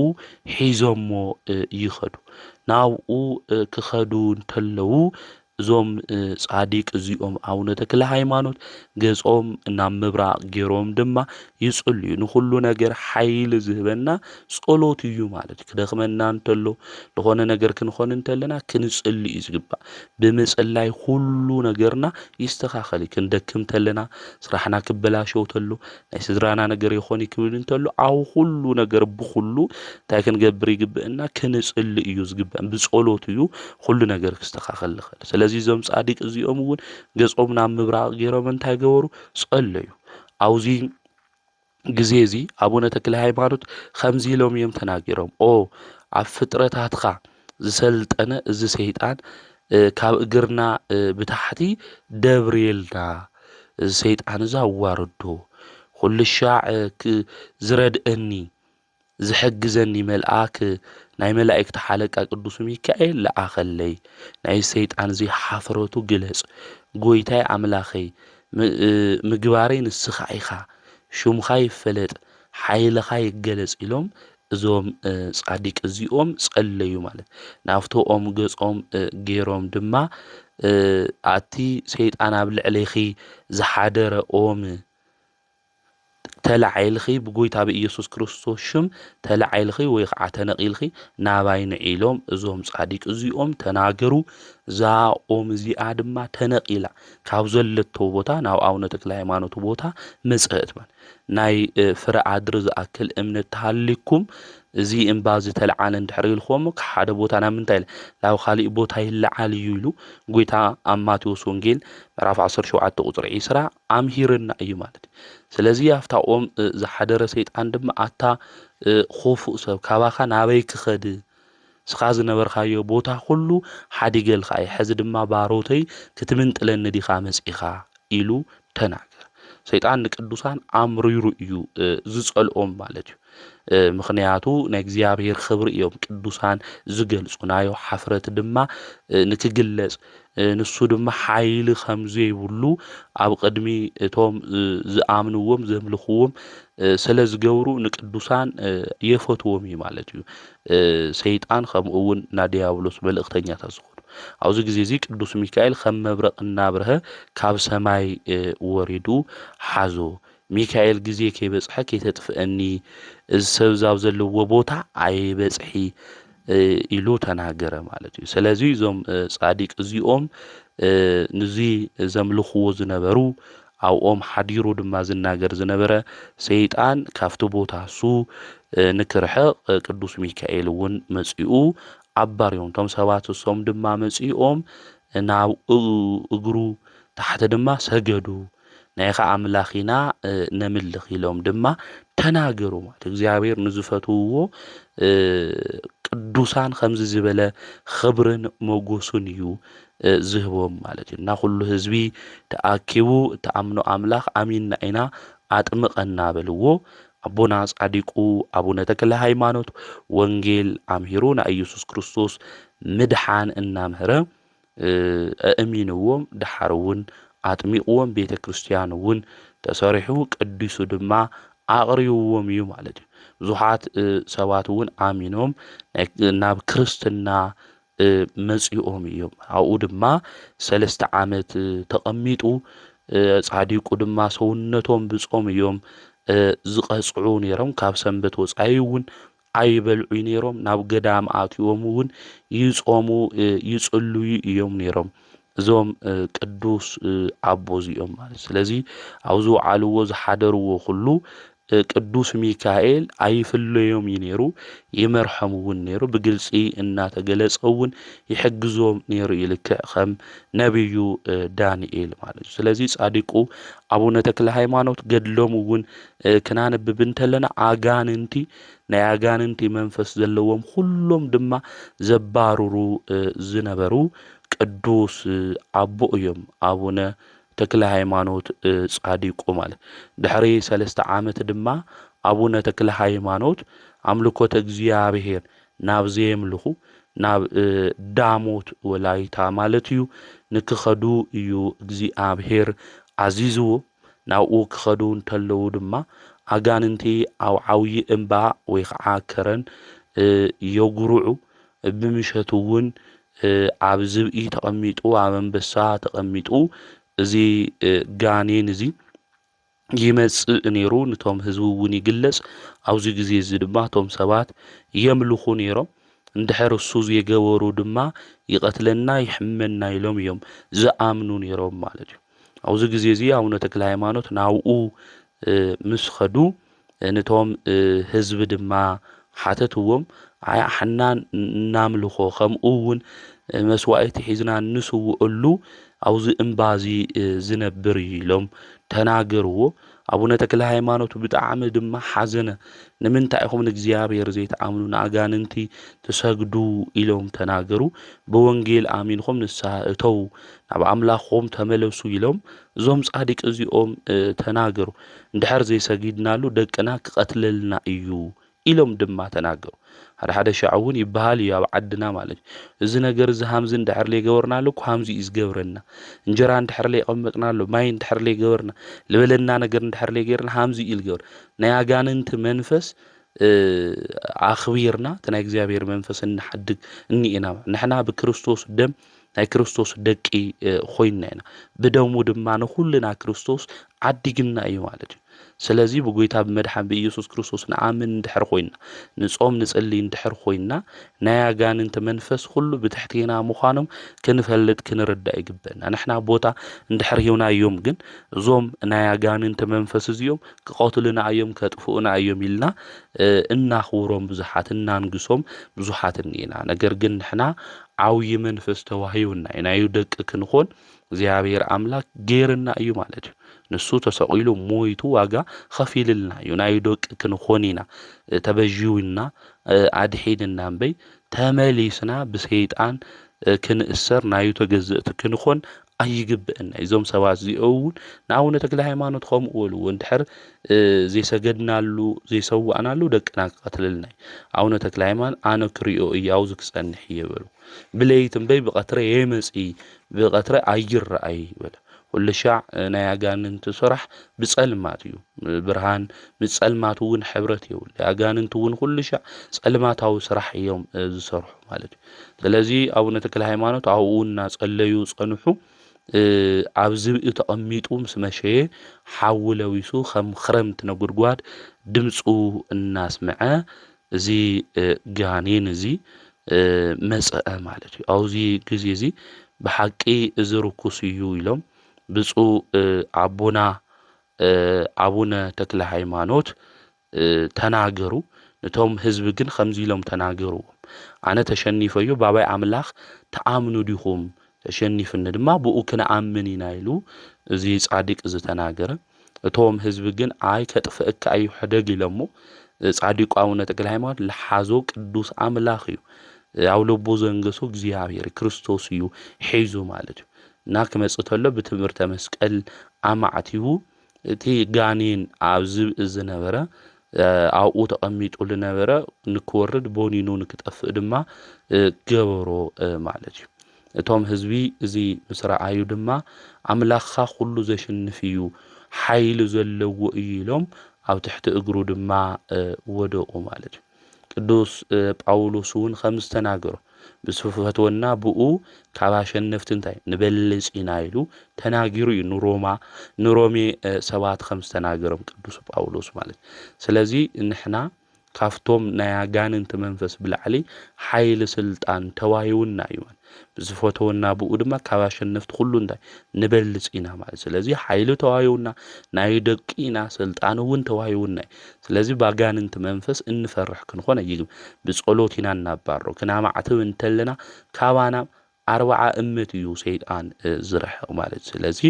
ሒዞሞ ይኸዱ። ናብኡ ክኸዱ እንተለዉ እዞም ጻዲቅ እዚኦም ኣቡነ ተክለ ሃይማኖት ገጾም ናብ ምብራቕ ገይሮም ድማ ይጽልዩ። ንኹሉ ነገር ሓይሊ ዝህበና ጸሎት እዩ ማለት እዩ። ክደኽመና እንተሎ ዝኾነ ነገር ክንኾን እንተለና ክንጽሊ እዩ ዝግባእ። ብምጽላይ ኩሉ ነገርና ይስተኻኸል እዩ። ክንደክም እንተለና ስራሕና ክበላሸው ተሎ ናይ ስድራና ነገር ይኾን ክብል እንተሎ ኣብ ኩሉ ነገር ብኩሉ እንታይ ክንገብር ይግብእና? ክንጽሊ እዩ ዝግበእን። ብጸሎት እዩ ኩሉ ነገር ክስተኻኸል ዝኽእል። ስለዚ እዞም ጻዲቅ እዚኦም እውን ገጾም ናብ ምብራቕ ገይሮም እንታይ ገበሩ? ጸለዩ። ኣብዚ ግዜ እዚ ኣቡነ ተክለ ሃይማኖት ከምዚ ኢሎም እዮም ተናጊሮም። ኦ ኣብ ፍጥረታትካ ዝሰልጠነ እዚ ሰይጣን ካብ እግርና ብታሕቲ ደብርየልና። እዚ ሰይጣን እዚ ኣዋርዶ ኩሉ ሻዕ ዝረድአኒ ዝሕግዘኒ መልኣክ ናይ መላእክቲ ሓለቃ ቅዱስ ሚካኤል ለኣኸለይ። ናይ ሰይጣን እዚ ሓፍረቱ ግለጽ። ጎይታይ ኣምላኸይ ምግባረይ ንስኻ ኢኻ። ሹምኻ ይፈለጥ፣ ሓይልኻ ይገለጽ ኢሎም እዞም ጻዲቅ እዚኦም ጸለዩ ማለት። ናብቲ ኦም ገጾም ገይሮም ድማ ኣቲ ሰይጣን ኣብ ልዕሌኺ ዝሓደረ ኦም ተላዒልኺ ብጎይታ ብኢየሱስ ክርስቶስ ሽም ተላዒልኺ ወይ ከዓ ተነቒልኺ ናባይ ንዒ ኢሎም እዞም ጻዲቅ እዚኦም ተናገሩ። እዛ ኦም እዚኣ ድማ ተነቒላ ካብ ዘለቶ ቦታ ናብ ኣቡነ ተክለ ሃይማኖት ቦታ መጸእት ማለት ናይ ፍረ ኣድሪ ዝኣክል እምነት ተሃሊኩም እዚ እምባ እዚ ተለዓለ እንድሕር ኢልክዎም ካብ ሓደ ቦታ ናብ ምንታይ ኢለ ናብ ካሊእ ቦታ ይለዓል እዩ ኢሉ ጎይታ ኣብ ማቴዎስ ወንጌል ምዕራፍ ዓሰርተ ሸውዓተ ቁፅሪ ዒስራ ኣምሂርና እዩ ማለት እዩ። ስለዚ ኣብታ ኦም ዝሓደረ ሰይጣን ድማ ኣታ ኹፉእ ሰብ ካባኻ ናበይ ክኸድ ስኻ ዝነበርካዮ ቦታ ኩሉ ሓዲገልካ እየ፣ ሕዚ ድማ ባሮተይ ክትምንጥለኒ ዲኻ መጺኻ ኢሉ ተናገር። ሰይጣን ንቅዱሳን ኣምሪሩ እዩ ዝጸልኦም ማለት እዩ። ምኽንያቱ ናይ እግዚኣብሔር ክብሪ እዮም ቅዱሳን ዝገልጹ። ናዮ ሓፍረት ድማ ንክግለጽ ንሱ ድማ ሓይሊ ከም ዘይብሉ ኣብ ቅድሚ እቶም ዝኣምንዎም ዘምልኽዎም ስለ ዝገብሩ ንቅዱሳን የፈትዎም እዩ ማለት እዩ። ሰይጣን ከምኡ እውን ናዲያብሎስ መልእኽተኛታት ዝኾኑ ኣብዚ ግዜ እዚ ቅዱስ ሚካኤል ከም መብረቕ እናብርሀ ካብ ሰማይ ወሪዱ ሓዞ። ሚካኤል፣ ግዜ ከይበጽሐ ከይተጥፍአኒ፣ እዚ ሰብ ዛብ ዘለዎ ቦታ ኣይበጽሒ ኢሉ ተናገረ ማለት እዩ። ስለዚ እዞም ጻዲቅ እዚኦም ንዚ ዘምልኽዎ ዝነበሩ ኣብኦም ሓዲሩ ድማ ዝናገር ዝነበረ ሰይጣን ካብቲ ቦታ እሱ ንክርሕቕ ቅዱስ ሚካኤል እውን መጺኡ ኣባርዮም። እቶም ሰባት እሶም ድማ መጺኦም ናብ እግሩ ታሕቲ ድማ ሰገዱ። ናይ ኸዓ ኣምላኽ ኢና ነምልኽ ኢሎም ድማ ተናገሩ ማለት እግዚኣብሔር ንዝፈትውዎ ቅዱሳን ከምዚ ዝበለ ኽብርን መጎሱን እዩ ዝህቦም ማለት እዩ። እና ኩሉ ህዝቢ ተኣኪቡ እተኣምኖ ኣምላኽ ኣሚንና ኢና ኣጥምቐና በልዎ። ኣቦና ጻዲቁ ኣቡነ ተክለ ሃይማኖት ወንጌል ኣምሂሩ ናይ ኢየሱስ ክርስቶስ ምድሓን እናምህረ ኣእሚንዎም፣ ደሓር እውን ኣጥሚቕዎም፣ ቤተ ክርስቲያን እውን ተሰሪሑ ቅዲሱ ድማ ኣቕሪብዎም እዩ ማለት እዩ። ብዙሓት ሰባት እውን ኣሚኖም ናብ ክርስትና መጺኦም እዮም። ኣብኡ ድማ ሰለስተ ዓመት ተቐሚጡ፣ ጻዲቁ ድማ ሰውነቶም ብጾም እዮም ዝቐጽዑ ነይሮም። ካብ ሰንበት ወጻኢ እውን ኣይበልዑ ነይሮም። ናብ ገዳም ኣትዮም እውን ይጾሙ ይጽልዩ እዮም ነይሮም። እዞም ቅዱስ ኣቦ እዚኦም ማለት ስለዚ ኣብ ዝወዓልዎ ዝሓደርዎ ኩሉ ቅዱስ ሚካኤል ኣይፍለዮም እዩ ነይሩ። ይመርሖም እውን ነይሩ። ብግልፂ እናተገለፀ እውን ይሕግዞም ነይሩ እዩ። ልክዕ ከም ነቢዩ ዳንኤል ማለት እዩ። ስለዚ ጻዲቁ ኣቡነ ተክለ ሃይማኖት ገድሎም እውን ክናንብብ እንተለና ኣጋንንቲ ናይ ኣጋንንቲ መንፈስ ዘለዎም ኩሎም ድማ ዘባርሩ ዝነበሩ ቅዱስ ኣቦ እዮም ኣቡነ ተክለ ሃይማኖት ጻዲቁ ማለት። ድሕሪ ሰለስተ ዓመት ድማ ኣቡነ ተክለ ሃይማኖት ኣምልኮተ እግዚኣብሔር ናብ ዘየምልኹ ናብ ዳሞት ወላይታ ማለት እዩ ንክኸዱ እዩ እግዚኣብሔር ኣዚዝዎ። ናብኡ ክኸዱ እንተለዉ ድማ ኣጋንንቲ ኣብ ዓብዪ እምባ ወይ ከዓ ከረን የጉርዑ። ብምሸት እውን ኣብ ዝብኢ ተቐሚጡ ኣብ ኣንበሳ ተቐሚጡ እዚ ጋኔን እዚ ይመጽእ ነይሩ፣ ንቶም ህዝቢ እውን ይግለጽ። ኣብዚ ግዜ እዚ ድማ እቶም ሰባት የምልኹ ነይሮም። እንድሕር እሱ ዝየገበሩ ድማ ይቐትለና ይሕመና ኢሎም እዮም ዝኣምኑ ነይሮም ማለት እዩ። ኣብዚ ግዜ እዚ ኣቡነ ተክለ ሃይማኖት ናብኡ ምስ ኸዱ ንቶም ህዝቢ ድማ ሓተትዎም። ኣይ ኣሕና እናምልኾ ከምኡ እውን መስዋእቲ ሒዝና እንስውእሉ ኣብዚ እምባ እዚ ዝነብር እዩ ኢሎም ተናገርዎ። ኣቡነ ተክለ ሃይማኖት ብጣዕሚ ድማ ሓዘነ። ንምንታይ ኢኹም ንእግዚኣብሔር ዘይትኣምኑ ንኣጋንንቲ ትሰግዱ ኢሎም ተናገሩ። ብወንጌል ኣሚንኹም ንስሓ እተዉ ናብ ኣምላኽኹም ተመለሱ ኢሎም እዞም ጻድቅ እዚኦም ተናገሩ። እንድሕር ዘይሰጊድናሉ ደቅና ክቐትለልና እዩ ኢሎም ድማ ተናገሩ። ሓደ ሓደ ሻዕ እውን ይበሃል እዩ ኣብ ዓድና ማለት እዩ። እዚ ነገር እዚ ሃምዚ እንድሕር ለይገበርናሉ እኮ ሃምዚ እዩ ዝገብረና። እንጀራ እንድሕር ለይቐመጥናሉ ማይ እንድሕር ለይገበርና ልበለና ነገር እንድሕር ለይገርና ሃምዚ እዩ ልገብር። ናይ ኣጋንንቲ መንፈስ ኣኽቢርና እቲ ናይ እግዚኣብሔር መንፈስ እንሓድግ እኒኤና። ንሕና ብክርስቶስ ደም ናይ ክርስቶስ ደቂ ኮይንና ኢና። ብደሙ ድማ ንኹልና ክርስቶስ ዓዲግና እዩ ማለት እዩ። ስለዚ ብጎይታ ብመድሓን ብኢየሱስ ክርስቶስ ንኣምን እንድሕር ኮይንና ንጾም ንጽሊ እንድሕር ኮይንና ናይ ኣጋንንቲ መንፈስ ኩሉ ብትሕቴና ምዃኖም ክንፈልጥ ክንርዳእ ይግበና። ንሕና ቦታ እንድሕር ሂብናዮም ግን እዞም ናይ ኣጋንንቲ መንፈስ እዚኦም ክቐትሉና እዮም ከጥፍኡና እዮም ኢልና እናኽብሮም ብዙሓት እናንግሶም ብዙሓት እኒና። ነገር ግን ንሕና ዓብዪ መንፈስ ተዋሂቡና እዩ። ናዩ ደቂ ክንኾን እግዚኣብሔር ኣምላክ ገይርና እዩ ማለት እዩ። ንሱ ተሰቒሉ ሞይቱ ዋጋ ኸፊልልና እዩ። ናዩ ደቂ ክንኾን ኢና ተበዥውና ኣድሒንና እምበይ ተመሊስና ብሰይጣን ክንእሰር ናዩ ተገዘእቲ ክንኾን ኣይግብእና። እዞም ሰባት እዚኦ እውን ንኣቡነ ተክለ ሃይማኖት ከምኡ በልዎ እንድሕር ዘይሰገድናሉ ዘይሰዋእናሉ ደቅና ክቐትልልና እዩ። ኣቡነ ተክለ ሃይማኖት ኣነ ክሪኦ እየ ኣብዚ ክጸንሕ እየ በሉ። ብለይቲ እምበይ ብቐትረ የመጽ ብቐትረ ኣይረኣይ በለ። ኩሉ ሻዕ ናይ ኣጋንንቲ ስራሕ ብጸልማት እዩ። ብርሃን ምስ ጸልማት እውን ሕብረት የብሉ። ኣጋንንቲ እውን ኩሉ ሻዕ ጸልማታዊ ስራሕ እዮም ዝሰርሑ ማለት እዩ። ስለዚ ኣቡነ ተክለ ሃይማኖት ኣብኡ እናጸለዩ ጸንሑ። ኣብ ዝብኢ ተቐሚጡ ምስ መሸየ ሓዊ ለዊሱ ከም ክረምቲ ነጉድጓድ ድምፁ እናስምዐ እዚ ጋኔን እዚ መፀአ ማለት እዩ። ኣብዚ ግዜ እዚ ብሓቂ እዚ ርኩስ እዩ ኢሎም ብፁዕ ኣቦና ኣቡነ ተክለ ሃይማኖት ተናገሩ። ነቶም ህዝቢ ግን ከምዚ ኢሎም ተናገርዎም፣ ኣነ ተሸኒፈዮ፣ ባባይ ኣምላኽ ትኣምኑ ዲኹም? ተሸኒፍኒ ድማ ብኡ ክንኣምን ኢና ኢሉ እዚ ጻድቅ እዚ ተናገረ። እቶም ህዝቢ ግን ኣይ ከጥፍእካ እዩ ሕደግ ኢሎሞ። ጻዲቁ ኣቡነ ተክለ ሃይማኖት ለሓዞ ቅዱስ ኣምላኽ እዩ። ኣብ ልቡ ዘንገሶ እግዚኣብሔር ክርስቶስ እዩ ሒዙ ማለት እዩ። እና ክመጽእ ተሎ ብትምህርተ መስቀል ኣማዕቲቡ እቲ ጋኔን ኣብ ዝብኢ ዝነበረ ኣብኡ ተቐሚጡ ዝነበረ ንክወርድ ቦኒኑ ንክጠፍእ ድማ ገበሮ ማለት እዩ። እቶም ህዝቢ እዚ ምስ ረኣዩ ድማ ኣምላኽኻ ኩሉ ዘሽንፍ እዩ፣ ሓይሊ ዘለዎ እዩ ኢሎም ኣብ ትሕቲ እግሩ ድማ ወደቑ ማለት እዩ። ቅዱስ ጳውሎስ እውን ከም ዝተናገሮ ብዝፈትወና ብኡ ካብ ኣሸነፍቲ እንታይ ንበልጽ ኢና ኢሉ ተናጊሩ እዩ። ንሮማ ንሮሜ ሰባት ከም ዝተናገሮም ቅዱስ ጳውሎስ ማለት። ስለዚ ንሕና ካብቶም ናይ ኣጋንንቲ መንፈስ ብላዕሊ ሓይሊ ስልጣን ተዋሂቡና እዩ ማለት። ብዝፈተወና ብኡ ድማ ካብ ኣሸነፍቲ ኩሉ እንታይ ንበልጽ ኢና ማለት። ስለዚ ሓይሊ ተዋሂቡና ናይ ደቂ ኢና፣ ስልጣን እውን ተዋሂቡና እዩ። ስለዚ ብኣጋንንቲ መንፈስ እንፈርሕ ክንኾን ኣይግብ። ብጸሎት ኢና እናባሮ ክናማዕትብ እንተለና ካባና ኣርባዓ እምት እዩ ሰይጣን ዝርሕቕ ማለት። ስለዚ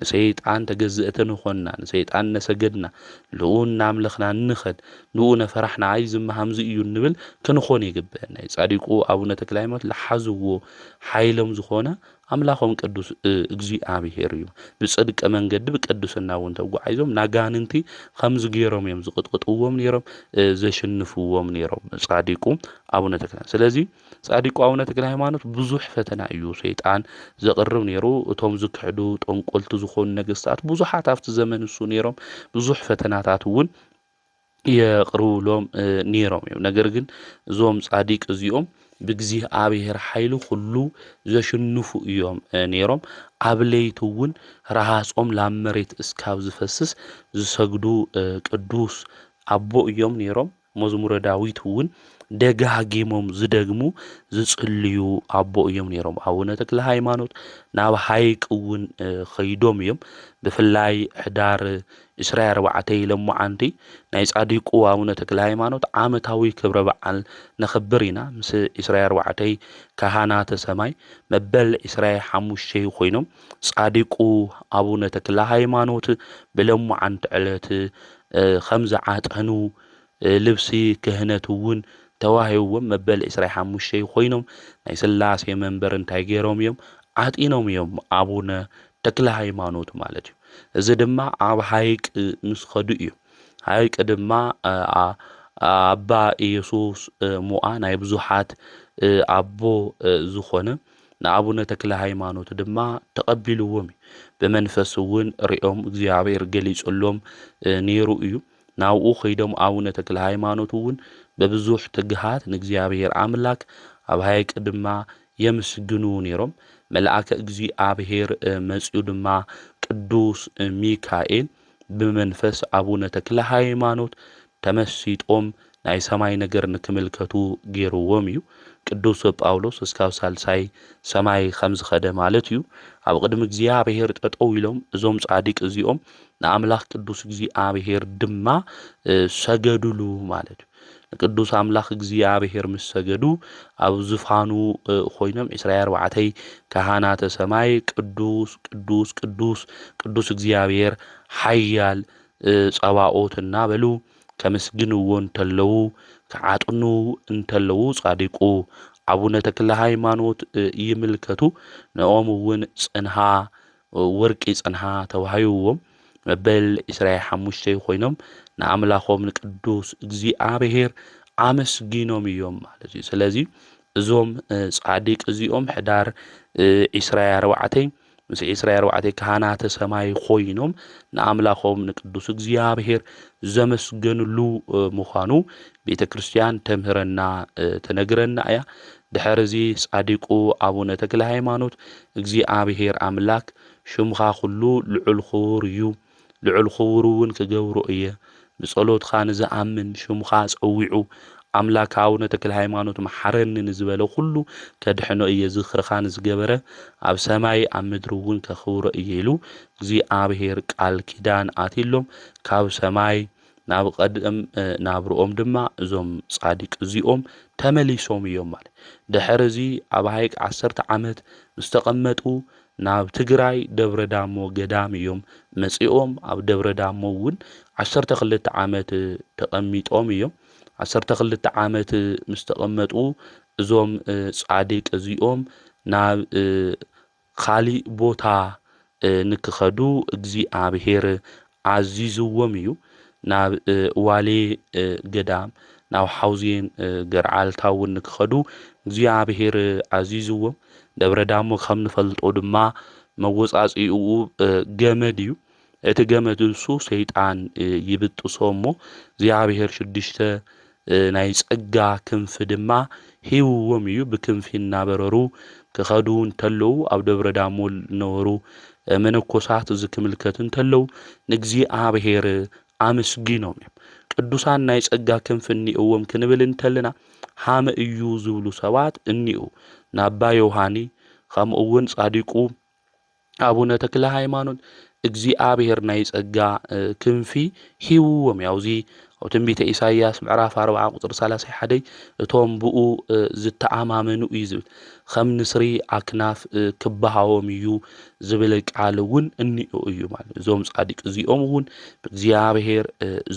ንሰይጣን ተገዝእቲ ንኾንና፣ ንሰይጣን ነሰገድና፣ ንኡ እናምለኽና እንኸድ፣ ንኡ ነፈራሕና ኣይ ዝመሃምዚ እዩ እንብል ክንኾን ይግብአና እዩ። ጻዲቁ ኣቡነ ተክለ ሃይማኖት ለሓዝዎ ሓይሎም ዝኾነ ኣምላኾም ቅዱስ እግዚኣብሔር እዩ። ብጽድቂ መንገዲ ብቅድስና እውን ተጓዒዞም ናጋንንቲ ከምዚ ገይሮም እዮም ዝቕጥቅጥዎም ነይሮም፣ ዘሽንፍዎም ነይሮም ጻዲቁ ኣቡነ ተክለ። ስለዚ ጻዲቁ ኣቡነ ተክለ ሃይማኖት ብዙሕ ፈተና እዩ ሰይጣን ዘቕርብ ነይሩ። እቶም ዝክሕዱ ጠንቆልቲ ዝኾኑ ነገስታት ብዙሓት ኣብቲ ዘመን እሱ ነይሮም። ብዙሕ ፈተናታት እውን የቕርብሎም ነይሮም እዮም። ነገር ግን እዞም ጻዲቅ እዚኦም ብእግዚኣብሔር ሓይሊ ኩሉ ዘሽንፉ እዮም ነይሮም። ኣብ ለይቲ እውን ረሃጾም ላብ መሬት እስካብ ዝፈስስ ዝሰግዱ ቅዱስ ኣቦ እዮም ነይሮም። መዝሙረ ዳዊት እውን ደጋጊሞም ዝደግሙ ዝጽልዩ ኣቦ እዮም ነይሮም። ኣቡነ ተክለ ሃይማኖት ናብ ሃይቅ እውን ከይዶም እዮም። ብፍላይ ሕዳር ዕስራን ኣርባዕተን ለሞዓንቲ ናይ ጻዲቁ ኣቡነ ተክለ ሃይማኖት ዓመታዊ ክብረ በዓል ነኽብር ኢና። ምስ ዕስራን ኣርባዕተን ካህናተ ሰማይ መበል ዕስራን ሓሙሽተን ኮይኖም ጻዲቁ ኣቡነ ተክለ ሃይማኖት ብለሞዓንቲ ዕለት ከም ዝዓጠኑ ልብሲ ክህነት እውን ተዋሂብዎም መበል ዕስራን ሓሙሽተን ኮይኖም ናይ ስላሴ መንበር እንታይ ገይሮም እዮም? ዓጢኖም እዮም ኣቡነ ተክለ ሃይማኖት ማለት እዩ። እዚ ድማ ኣብ ሃይቅ ምስ ኸዱ እዩ። ሃይቅ ድማ ኣባ ኢየሱስ ሞኣ ናይ ብዙሓት ኣቦ ዝኾነ ንኣቡነ ተክለ ሃይማኖት ድማ ተቐቢልዎም እዩ። ብመንፈስ እውን ሪኦም እግዚኣብሔር ገሊጹሎም ነይሩ እዩ። ናብኡ ከይዶም ኣቡነ ተክለ ሃይማኖት እውን በብዙሕ ትግሃት ንእግዚኣብሔር ኣምላክ ኣብ ሃይቅ ድማ የምስግኑ ነይሮም። መልኣከ እግዚኣብሔር መጺኡ ድማ ቅዱስ ሚካኤል ብመንፈስ ኣቡነ ተክለ ሃይማኖት ተመሲጦም ናይ ሰማይ ነገር ንክምልከቱ ገይርዎም እዩ። ቅዱስ ጳውሎስ እስካብ ሳልሳይ ሰማይ ከም ዝኸደ ማለት እዩ። ኣብ ቅድሚ እግዚኣብሔር ጠጠው ኢሎም እዞም ጻዲቅ እዚኦም ንኣምላኽ ቅዱስ እግዚኣብሔር ድማ ሰገዱሉ ማለት እዩ። ንቅዱስ ኣምላኽ እግዚኣብሔር ምስ ሰገዱ ኣብ ዝፋኑ ኮይኖም ዕስራን ኣርባዕተን ካህናተ ሰማይ ቅዱስ ቅዱስ ቅዱስ ቅዱስ እግዚኣብሔር ሓያል ጸባኦት እናበሉ ከምስግንዎ እንተለዉ ክዓጥኑ እንተለዉ ጻዲቁ ኣቡነ ተክለ ሃይማኖት ይምልከቱ። ንኦም እውን ጽንሃ ወርቂ ጽንሃ ተዋሂብዎም መበል ዕስራን ሓሙሽተን ኮይኖም ንኣምላኾም ንቅዱስ እግዚኣብሔር ኣመስጊኖም እዮም ማለት እዩ። ስለዚ እዞም ጻዲቅ እዚኦም ሕዳር ዕስራን ኣርባዕተን ምስ ዕስራ ኣርባዕተ ካህናተ ሰማይ ኮይኖም ንኣምላኾም ንቅዱስ እግዚኣብሔር ዘመስገንሉ ምዃኑ ቤተ ክርስቲያን ተምህረና፣ ትነግረና እያ። ድሕርዚ ጻዲቁ ኣቡነ ተክለ ሃይማኖት እግዚኣብሔር ኣምላክ ሽምኻ ኩሉ ልዑል ክቡር እዩ፣ ልዑል ክቡር እውን ክገብሮ እየ። ብጸሎትኻ ንዝኣምን ሽምኻ ጸዊዑ ኣምላክ ኣቡነ ተክለ ሃይማኖት መሓረኒ ንዝበለ ኩሉ ከድሕኖ እየ። ዝኽርኻ ንዝገበረ ኣብ ሰማይ ኣብ ምድሪ እውን ከኽብሮ እየ ኢሉ እግዚኣብሔር ቃል ኪዳን ኣትሎም ካብ ሰማይ ናብ ቀደም ናብርኦም ድማ እዞም ጻዲቅ እዚኦም ተመሊሶም እዮም ማለት። ድሕሪ እዚ ኣብ ሃይቅ ዓሰርተ ዓመት ምስ ተቐመጡ ናብ ትግራይ ደብረ ዳሞ ገዳም እዮም መጺኦም። ኣብ ደብረ ዳሞ እውን ዓሰርተ ክልተ ዓመት ተቐሚጦም እዮም። ዓሰርተ ክልተ ዓመት ምስ ተቐመጡ እዞም ጻዲቅ እዚኦም ናብ ካሊእ ቦታ ንክኸዱ እግዚኣብሔር ኣዚዝዎም እዩ። ናብ ዋሌ ገዳም ናብ ሓውዜን ገርዓልታ እውን ንክኸዱ እግዚኣብሔር ኣዚዝዎም። ደብረ ዳሞ ከም ንፈልጦ ድማ መወፃፂኡ ገመድ እዩ። እቲ ገመድ እሱ ሰይጣን ይብጥሶ እሞ እግዚኣብሔር ሽዱሽተ ናይ ጸጋ ክንፊ ድማ ሂብዎም እዩ። ብክንፊ እናበረሩ ክኸዱ እንተለዉ ኣብ ደብረ ዳሞ ዝነበሩ መነኮሳት እዚ ክምልከት እንተለዉ ንእግዚኣብሔር ኣመስጊኖም እዮም። ቅዱሳን ናይ ጸጋ ክንፊ እኒእዎም ክንብል እንተልና ሃመ እዩ ዝብሉ ሰባት እኒኡ ናባ ዮሃኒ ከምኡ እውን ጻዲቁ ኣቡነ ተክለ ሃይማኖት እግዚኣብሔር ናይ ጸጋ ክንፊ ሂብዎም እዩ። ኣብዚ ኣብ ትንቢተ ኢሳይያስ ምዕራፍ ኣርባዓ ቁፅሪ ሰላሳ ሓደ እቶም ብኡ ዝተኣማመኑ እዩ ዝብል። ከም ንስሪ ኣክናፍ ክበሃዎም እዩ ዝብል ቃል እውን እኒኦ እዩ ማለት። እዞም ጻድቅ እዚኦም እውን ብእግዚኣብሔር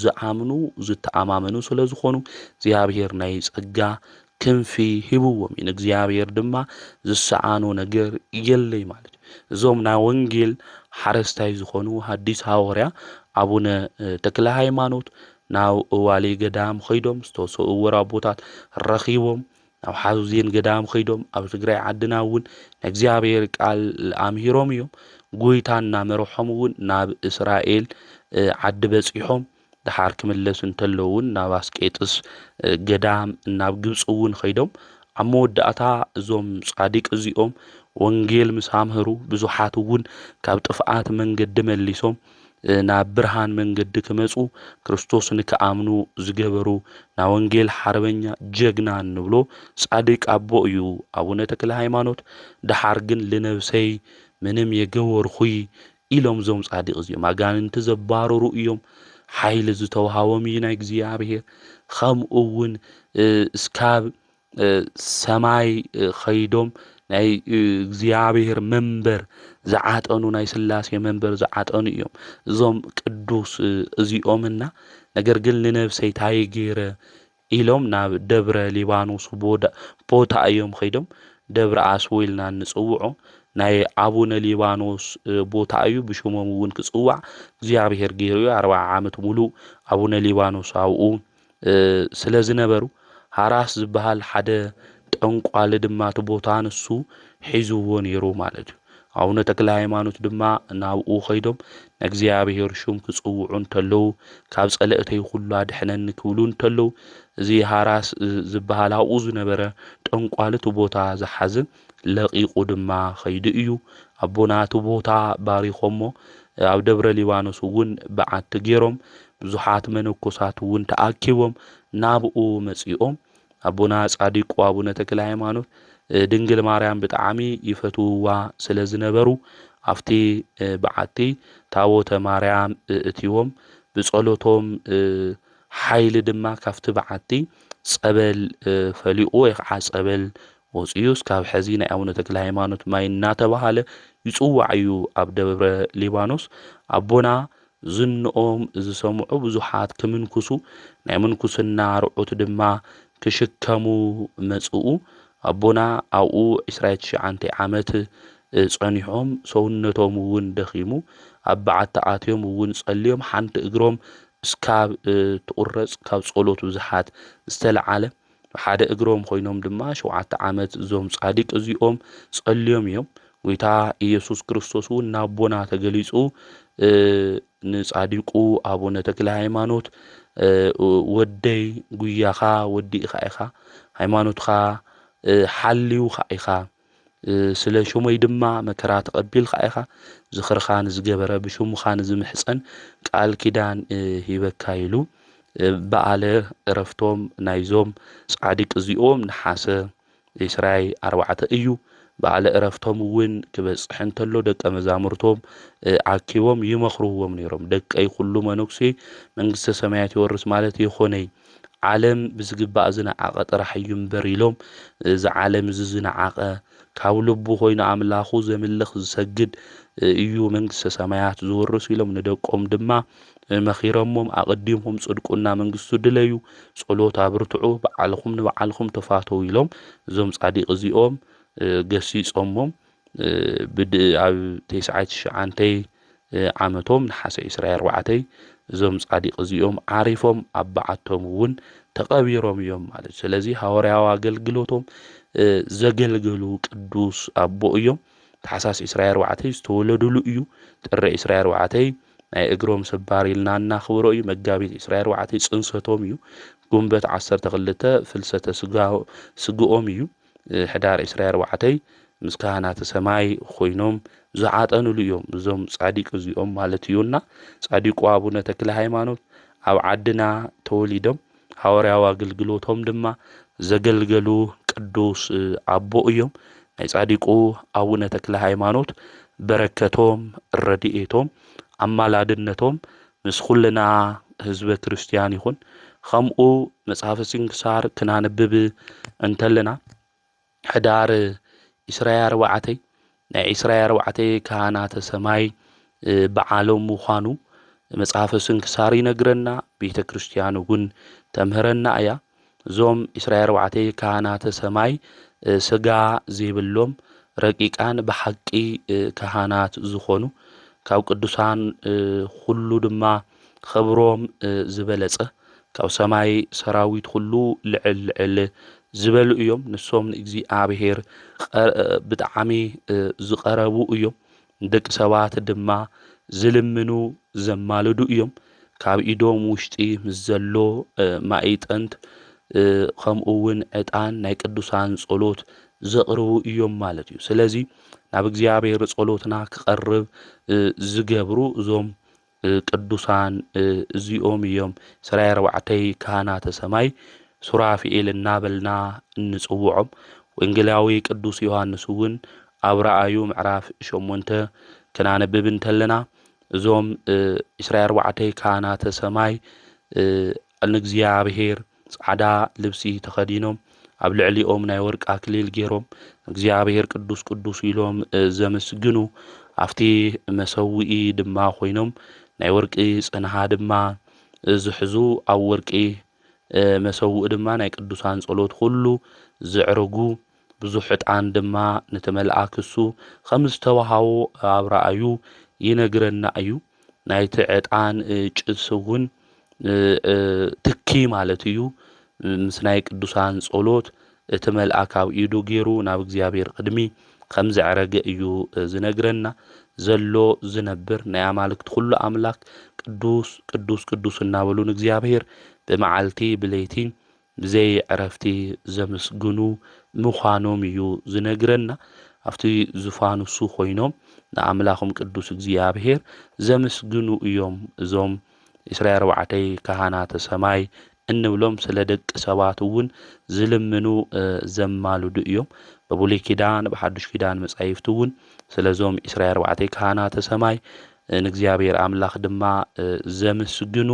ዝኣምኑ ዝተኣማመኑ ስለ ዝኾኑ እግዚኣብሔር ናይ ጸጋ ክንፊ ሂብዎም እዩ። ንእግዚኣብሔር ድማ ዝሰኣኖ ነገር የለይ ማለት እዩ። እዞም ናይ ወንጌል ሓረስታይ ዝኾኑ ሐዲስ ሃዋርያ ኣቡነ ተክለ ሃይማኖት ናብ ዋሌ ገዳም ኸይዶም ዝተሰወሩ ኣቦታት ረኺቦም ናብ ሓውዜን ገዳም ኸይዶም ኣብ ትግራይ ዓድና እውን ናይ እግዚኣብሔር ቃል ኣምሂሮም እዮም። ጎይታ እናመርሖም እውን ናብ እስራኤል ዓዲ በፂሖም ድሓር ክምለሱ እንተለዉ እውን ናብ ኣስቄጥስ ገዳም ናብ ግብፂ እውን ኸይዶም ኣብ መወዳእታ እዞም ጻዲቅ እዚኦም ወንጌል ምስ ኣምህሩ ብዙሓት እውን ካብ ጥፍኣት መንገዲ መሊሶም ናብ ብርሃን መንገዲ ክመፁ ክርስቶስ ንክኣምኑ ዝገበሩ ናይ ወንጌል ሓርበኛ ጀግና እንብሎ ጻድቅ ኣቦ እዩ ኣቡነ ተክለ ሃይማኖት። ድሓር ግን ልነብሰይ ምንም የገበርኹይ ኢሎም እዞም ጻድቅ እዚኦም ኣጋንንቲ ዘባረሩ እዮም። ሓይሊ ዝተውሃቦም እዩ ናይ እግዚኣብሔር። ከምኡ እውን እስካብ ሰማይ ኸይዶም ናይ እግዚኣብሔር መንበር ዝዓጠኑ ናይ ስላሴ መንበር ዝዓጠኑ እዮም እዞም ቅዱስ እዚኦምና። ነገር ግን ንነብሰይ ታይ ገይረ ኢሎም ናብ ደብረ ሊባኖስ ቦታ እዮም ኸይዶም። ደብረ ኣስቦ ኢልና እንፅውዖ ናይ ኣቡነ ሊባኖስ ቦታ እዩ። ብሽሞም እውን ክፅዋዕ እግዚኣብሔር ገይሩ እዩ። ኣርባዓ ዓመት ሙሉእ ኣቡነ ሊባኖስ ኣብኡ ስለ ዝነበሩ ሃራስ ዝበሃል ሓደ ጠንቋሊ ድማ እቲ ቦታ ንሱ ሒዝዎ ነይሩ ማለት እዩ። ኣቡነ ተክለ ሃይማኖት ድማ ናብኡ ኸይዶም ንእግዚኣብሔር ሹም ክጽውዑ እንተለዉ ካብ ጸለእተይ ኩሉ ኣድሕነኒ ክብሉ እንተለዉ እዚ ሃራስ ዝበሃል ኣብኡ ዝነበረ ጠንቋሊ እቲ ቦታ ዝሓዘ ለቒቑ ድማ ኸይዱ እዩ። ኣቦና እቲ ቦታ ባሪኾሞ ኣብ ደብረ ሊባኖስ እውን በዓቲ ገይሮም ብዙሓት መነኮሳት እውን ተኣኪቦም ናብኡ መጺኦም ኣቦና ጻዲቁ ኣቡነ ተክለ ሃይማኖት ድንግል ማርያም ብጣዕሚ ይፈትውዋ ስለ ዝነበሩ ኣብቲ በዓቲ ታቦተ ማርያም እእትዎም ብጸሎቶም ሓይሊ ድማ ካብቲ በዓቲ ጸበል ፈሊቑ ወይ ከዓ ጸበል ወፂኡ እስካብ ሕዚ ናይ ኣቡነ ተክለ ሃይማኖት ማይ እናተባሃለ ይፅዋዕ እዩ ኣብ ደብረ ሊባኖስ። ኣቦና ዝንኦም ዝሰምዑ ብዙሓት ክምንኩሱ ናይ ምንኩስና ርዑት ድማ ክሽከሙ መፅኡ። ኣቦና ኣብኡ ዕስራ ትሽዓተ ዓመት ፀኒሖም ሰውነቶም እውን ደኺሙ ኣብ በዓቲ ኣትዮም እውን ፀልዮም ሓንቲ እግሮም እስካብ ትቁረፅ ካብ ፀሎት ብዙሓት ዝተለዓለ ሓደ እግሮም ኮይኖም ድማ ሸውዓተ ዓመት እዞም ጻድቅ እዚኦም ጸልዮም እዮም። ጎይታ ኢየሱስ ክርስቶስ እውን ናቦና ተገሊጹ፣ እ፣ ንጻዲቁ ኣቡነ ተክለ ሃይማኖት፣ እ፣ "ወደይ ጉያኻ ወዲእኻ ኢኻ፣ ሃይማኖትኻ፣ እ፣ ሓልዩኻ ኢኻ፣ እ፣ ስለ ሽመይ ድማ መከራ ተቐቢልካ ኢኻ፣ ዝኽርኻ ንዝገበረ ብሽሙኻ ንዝምሕጸን ቃል ኪዳን፣ እ፣ ሂበካ" ኢሉ፣ እ፣ በዓለ ዕረፍቶም ናይዞም ጻድቅ እዚኦም ነሓሰ ዒስራይ ኣርባዕተ እዩ። በዓለ ዕረፍቶም እውን ክበጽሕ እንተሎ ደቀ መዛሙርቶም፣ እ፣ ኣኪቦም ይመኽርዎም ነይሮም። "ደቀይ፣ ኩሉ መነኩሴ መንግስተ ሰማያት ይወርስ ማለት የኾነይ። ዓለም ብዝግባእ ዝነዓቐ ጥራሕ እዩ እምበር" ኢሎም፣ "እዚ ዓለም እዚ ዝነዓቐ፣ ካብ ልቡ ኮይኑ ኣምላኹ ዘምልኽ ዝሰግድ፣ እ፣ እዩ መንግስተ ሰማያት ዝወርስ" ኢሎም ንደቆም ድማ፣ እ፣ መኺሮሞም፣ "ኣቐዲምኩም ጽድቁና መንግስቱ ድለዩ፣ ጸሎት ኣብርትዑ፣ በዓልኹም ንበዓልኩም ተፋተዉ" ኢሎም እዞም ጻዲቅ እዚኦም፣ እ፣ ገሲጾሞም፣ እ፣ ብድ-፣ ኣብ ተስዓይ ትሽዓንተይ፣ እ፣ ዓመቶም ነሓሰ ዒስራይ ኣርባዕተይ እዞም ጻዲቅ እዚኦም ዓሪፎም ኣብ በዓቶም እውን ተቐቢሮም እዮም ማለት እዩ። ስለዚ ሃዋርያዊ ኣገልግሎቶም፣ እ፣ ዘገልገሉ ቅዱስ ኣቦ እዮም። ታሕሳስ ዒስራይ ኣርባዕተይ ዝተወለዱሉ እዩ። ጥሪ ዒስራይ ኣርባዕተይ ናይ እግሮም ስባር ኢልና እናኽብሮ እዩ። መጋቢት ዒስራይ ኣርባዕተይ ጽንሰቶም እዩ። ጉንበት ዓሰርተ ክልተ ፍልሰተ ስጋ-፣ ስግኦም እዩ። እ፣ ሕዳር ዒስራይ ኣርባዕተይ ምስ ካህናተ ሰማይ ኮይኖም ዝዓጠኑሉ እዮም። እዞም ጻዲቅ እዚኦም ማለት እዩና። ጻዲቁ ኣቡነ ተክለ ሃይማኖት ኣብ ዓድና ተወሊዶም፣ ሃዋርያዊ ኣገልግሎቶም ድማ ዘገልገሉ ቅዱስ፣ እ፣ ኣቦ እዮም። ናይ ጻዲቁ ኣቡነ ተክለ ሃይማኖት በረከቶም፣ ረድኤቶም፣ ኣማላድነቶም ምስ ኩልና ህዝበ ክርስትያን ይኹን። ከምኡ መጽሓፈ ስንክሳር ክናንብብ እንተለና፣ ሕዳር ዒስራይ ኣርባዕተይ ናይ ዒስራይ ኣርባዕተ ካህናተ ሰማይ፣ እ፣ በዓሎም ምዃኑ መጽሓፈ ስንክሳር ይነግረና፣ ቤተ ክርስትያን እውን ተምህረና እያ። እዞም ዒስራይ ኣርባዕተ ካህናተ ሰማይ፣ እ፣ ስጋ ዘይብሎም ረቂቃን ብሓቂ፣ እ፣ ካህናት ዝኾኑ፣ ካብ ቅዱሳን፣ እ፣ ኩሉ ድማ ክብሮም፣ እ፣ ዝበለጸ፣ ካብ ሰማይ ሰራዊት ኩሉ ልዕል ልዕል ዝበሉ እዮም። ንሶም ንእግዚኣብሔር ቐ-፣ ብጣዕሚ፣ እ፣ ዝቐረቡ እዮም። ንደቂ ሰባት ድማ ዝልምኑ ዘማልዱ እዮም። ካብ ኢዶም ውሽጢ ምስ ዘሎ፣ እ፣ ማኢጠንት፣ እ፣ ከምኡ እውን ዕጣን ናይ ቅዱሳን ጸሎት ዘቕርቡ እዮም ማለት እዩ። ስለዚ ናብ እግዚኣብሔር ጸሎትና ክቐርብ፣ እ፣ ዝገብሩ እዞም፣ እ፣ ቅዱሳን፣ እ፣ እዚኦም እዮም። ዒስራይ ኣርባዕተይ ካህናተ ሰማይ ሱራፊኤል እናበልና እንጽውዖም። ወንጌላዊ ቅዱስ ዮሃንስ እውን ኣብ ረኣዩ ምዕራፍ ሸሞንተ ክናነብብ እንተለና፣ እዞም፣ እ፣ ዒስራይ ኣርባዕተ ካህናተ ሰማይ፣ እ፣ ንእግዚኣብሔር ጻዕዳ ልብሲ ተኸዲኖም፣ ኣብ ልዕሊኦም ናይ ወርቂ ኣክሊል ገይሮም፣ እግዚኣብሔር ቅዱስ ቅዱስ ኢሎም፣ እ፣ ዘመስግኑ፣ ኣብቲ መሰውኢ ድማ ኮይኖም፣ ናይ ወርቂ ጽንሃ ድማ፣ እ፣ ዝሕዙ፣ ኣብ ወርቂ፣ እ፣ መሰውኢ ድማ ናይ ቅዱሳን ጸሎት ኩሉ ዘዕርጉ፣ ብዙሕ ዕጣን ድማ ነቲ መልኣክ እሱ ከም ዝተዋሃቦ ኣብ ረኣዩ ይነግረና እዩ። ናይቲ ዕጣን፣ እ፣ ጭስ እውን፣ እ፣ እ፣ ትኪ ማለት እዩ። ምስ ናይ ቅዱሳን ጸሎት እቲ መልኣክ ኣብ ኢዱ ገይሩ ናብ እግዚኣብሔር ቅድሚ ከም ዘዕረገ እዩ፣ እ፣ ዝነግረና። ዘሎ ዝነብር ናይ ኣማልክቲ ኩሉ ኣምላክ ቅዱስ፣ ቅዱስ፣ ቅዱስ እናበሉ ንእግዚኣብሔር ብመዓልቲ ብለይቲ ብዘይ ዕረፍቲ ዘመስግኑ ምዃኖም እዩ ዝነግረና። ኣብቲ ዙፋን እሱ ኮይኖም ንኣምላኾም ቅዱስ እግዚኣብሔር ዘመስግኑ እዮም። እዞም ዒስራን ኣርባዕተን ካህናተ ሰማይ እንብሎም ስለ ደቂ ሰባት እውን ዝልምኑ፣ እ፣ ዘማልዱ እዮም። ብብሉይ ኪዳን ብሓዱሽ ኪዳን መጻሕፍቲ እውን ስለዞም ዒስራን ኣርባዕተን ካህናተ ሰማይ፣ እ፣ ንእግዚኣብሔር ኣምላኽ ድማ፣ እ፣ ዘመስግኑ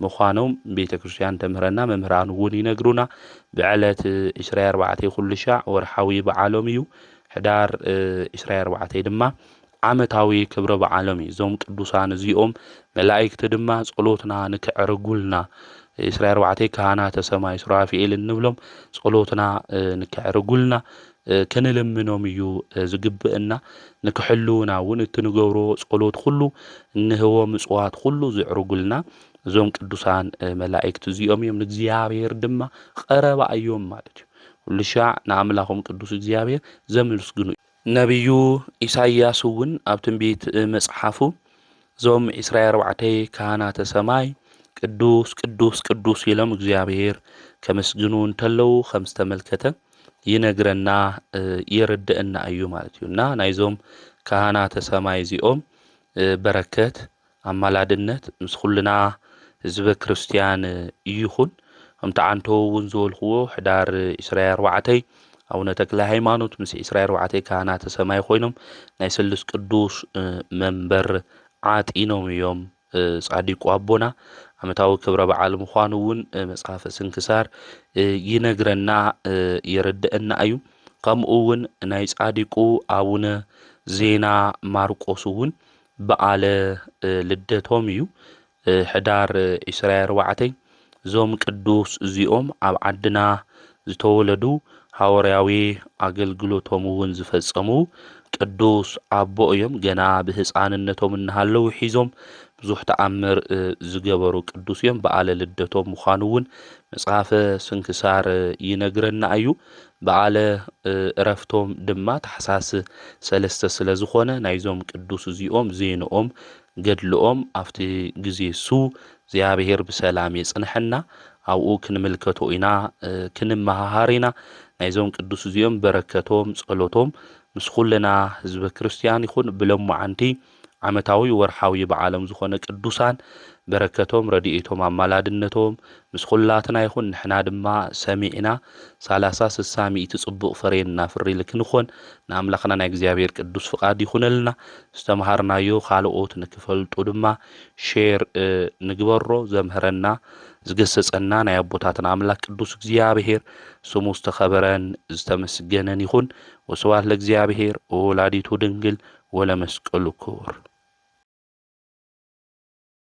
ምዃኖም ቤተ ክርስቲያን ተምህረና፣ መምህራን እውን ይነግሩና። ብዕለት፣ እ፣ ዒስራን ኣርባዕተን ኩሉ ሻዕ ወርሓዊ በዓሎም እዩ። ሕዳር፣ እ፣ ዒስራን ኣርባዕተን ድማ ዓመታዊ ክብረ በዓሎም እዩ። እዞም ቅዱሳን እዚኦም መላእክቲ ድማ ጸሎትና ንክዕርጉልና፣ ዒስራን ኣርባዕተን ካህናተ ሰማይ ሱራፊኤል እንብሎም ጸሎትና፣ እ፣ ንክዕርጉልና፣ እ፣ ክንልምኖም እዩ፣ እ፣ ዝግብእና። ንክሕልውና እውን እቲ ንገብሮ ጸሎት ኩሉ፣ እንህቦ ምጽዋት ኩሉ ዝዕርጉልና እዞም ቅዱሳን፣ እ፣ መላእክቲ እዚኦም እዮም። ንእግዚኣብሔር ድማ ቀረባ እዮም ማለት እዩ። ኩሉ ሻዕ ንኣምላኾም ቅዱስ እግዚኣብሔር ዘመስግኑ እዮም። ነቢዩ ኢሳይያስ እውን ኣብ ትንቢት መጽሓፉ፣ እዞም ዕስራ ኣርባዕተ ካህናተ ሰማይ ቅዱስ፣ ቅዱስ፣ ቅዱስ ኢሎም እግዚኣብሔር ከመስግኑ እንተለዉ ከም ዝተመልከተ ይነግረና፣ እ፣ የረድአና እዩ ማለት እዩ። እና ናይዞም ካህናተ ሰማይ እዚኦም፣ እ፣ በረከት፣ ኣማላድነት ምስ ኩልና ህዝበ ክርስትያን ይኹን። ከምቲ ዓንተው እውን ዝበልክዎ፣ ሕዳር ዕስራ ኣርባዕተ ኣቡነ ተክለ ሃይማኖት ምስ ዕስራ ኣርባዕተ ካህናተ ሰማይ ኮይኖም ናይ ስሉስ ቅዱስ፣ እ፣ መንበር ዓጢኖም እዮም። እ፣ ጻዲቁ ኣቦና ዓመታዊ ክብረ በዓል ምዃኑ እውን፣ እ፣ መጽሓፈ ስንክሳር፣ እ፣ ይነግረና፣ እ፣ የረድአና እዩ። ከምኡ እውን ናይ ጻዲቁ ኣቡነ ዜና ማርቆስ እውን በዓለ፣ እ፣ ልደቶም እዩ። እ፣ ሕዳር ዕስራ ኣርባዕተ እዞም ቅዱስ እዚኦም ኣብ ዓድና ዝተወለዱ፣ ሃዋርያዊ ኣገልግሎቶም እውን ዝፈጸሙ ቅዱስ ኣቦ እዮም። ገና ብህፃንነቶም እናሃለዉ ሒዞም ብዙሕ ተኣምር፣ እ፣ ዝገበሩ ቅዱስ እዮም። በዓለ ልደቶም ምዃኑ እውን መጽሓፈ ስንክሳር፣ እ፣ ይነግረና እዩ። በዓለ፣ እ፣ እረፍቶም ድማ ታሕሳስ ሰለስተ ስለ ዝኾነ ናይዞም ቅዱስ እዚኦም ዜንኦም፣ ገድልኦም ኣብቲ ግዜ እሱ እግዚኣብሔር ብሰላም የጽንሐና። ኣብኡ ክንምልከቶ ኢና፣ እ፣ ክንመሃሃር ኢና። ናይዞም ቅዱስ እዚኦም በረከቶም፣ ጸሎቶም ምስ ኩልና ህዝበ ክርስትያን ይኹን። ብሎማዓንቲ ዓመታዊ ወርሓዊ በዓሎም ዝኾነ ቅዱሳን በረከቶም፣ ረድኤቶም፣ ኣማላድነቶም ምስ ኩላትና ይኹን። ንሕና ድማ ሰሚዕና ሰላሳ፣ ስሳ፣ ሚእቲ ጽቡቕ ፍሬ እናፍሪ ልክንኾን ንኣምላኽና ናይ እግዚኣብሔር ቅዱስ ፍቓድ ይኹነልና። ዝተምሃርናዮ ካልኦት ንክፈልጡ ድማ ሼር፣ እ፣ ንግበሮ። ዘምህረና ዝገሰጸና ናይ ኣቦታትና ኣምላኽ ቅዱስ እግዚኣብሔር ስሙ ዝተኸበረን ዝተመስገነን ይኹን። ወስብሐት ለእግዚኣብሔር ወወላዲቱ ድንግል ወለመስቀሉ ክቡር።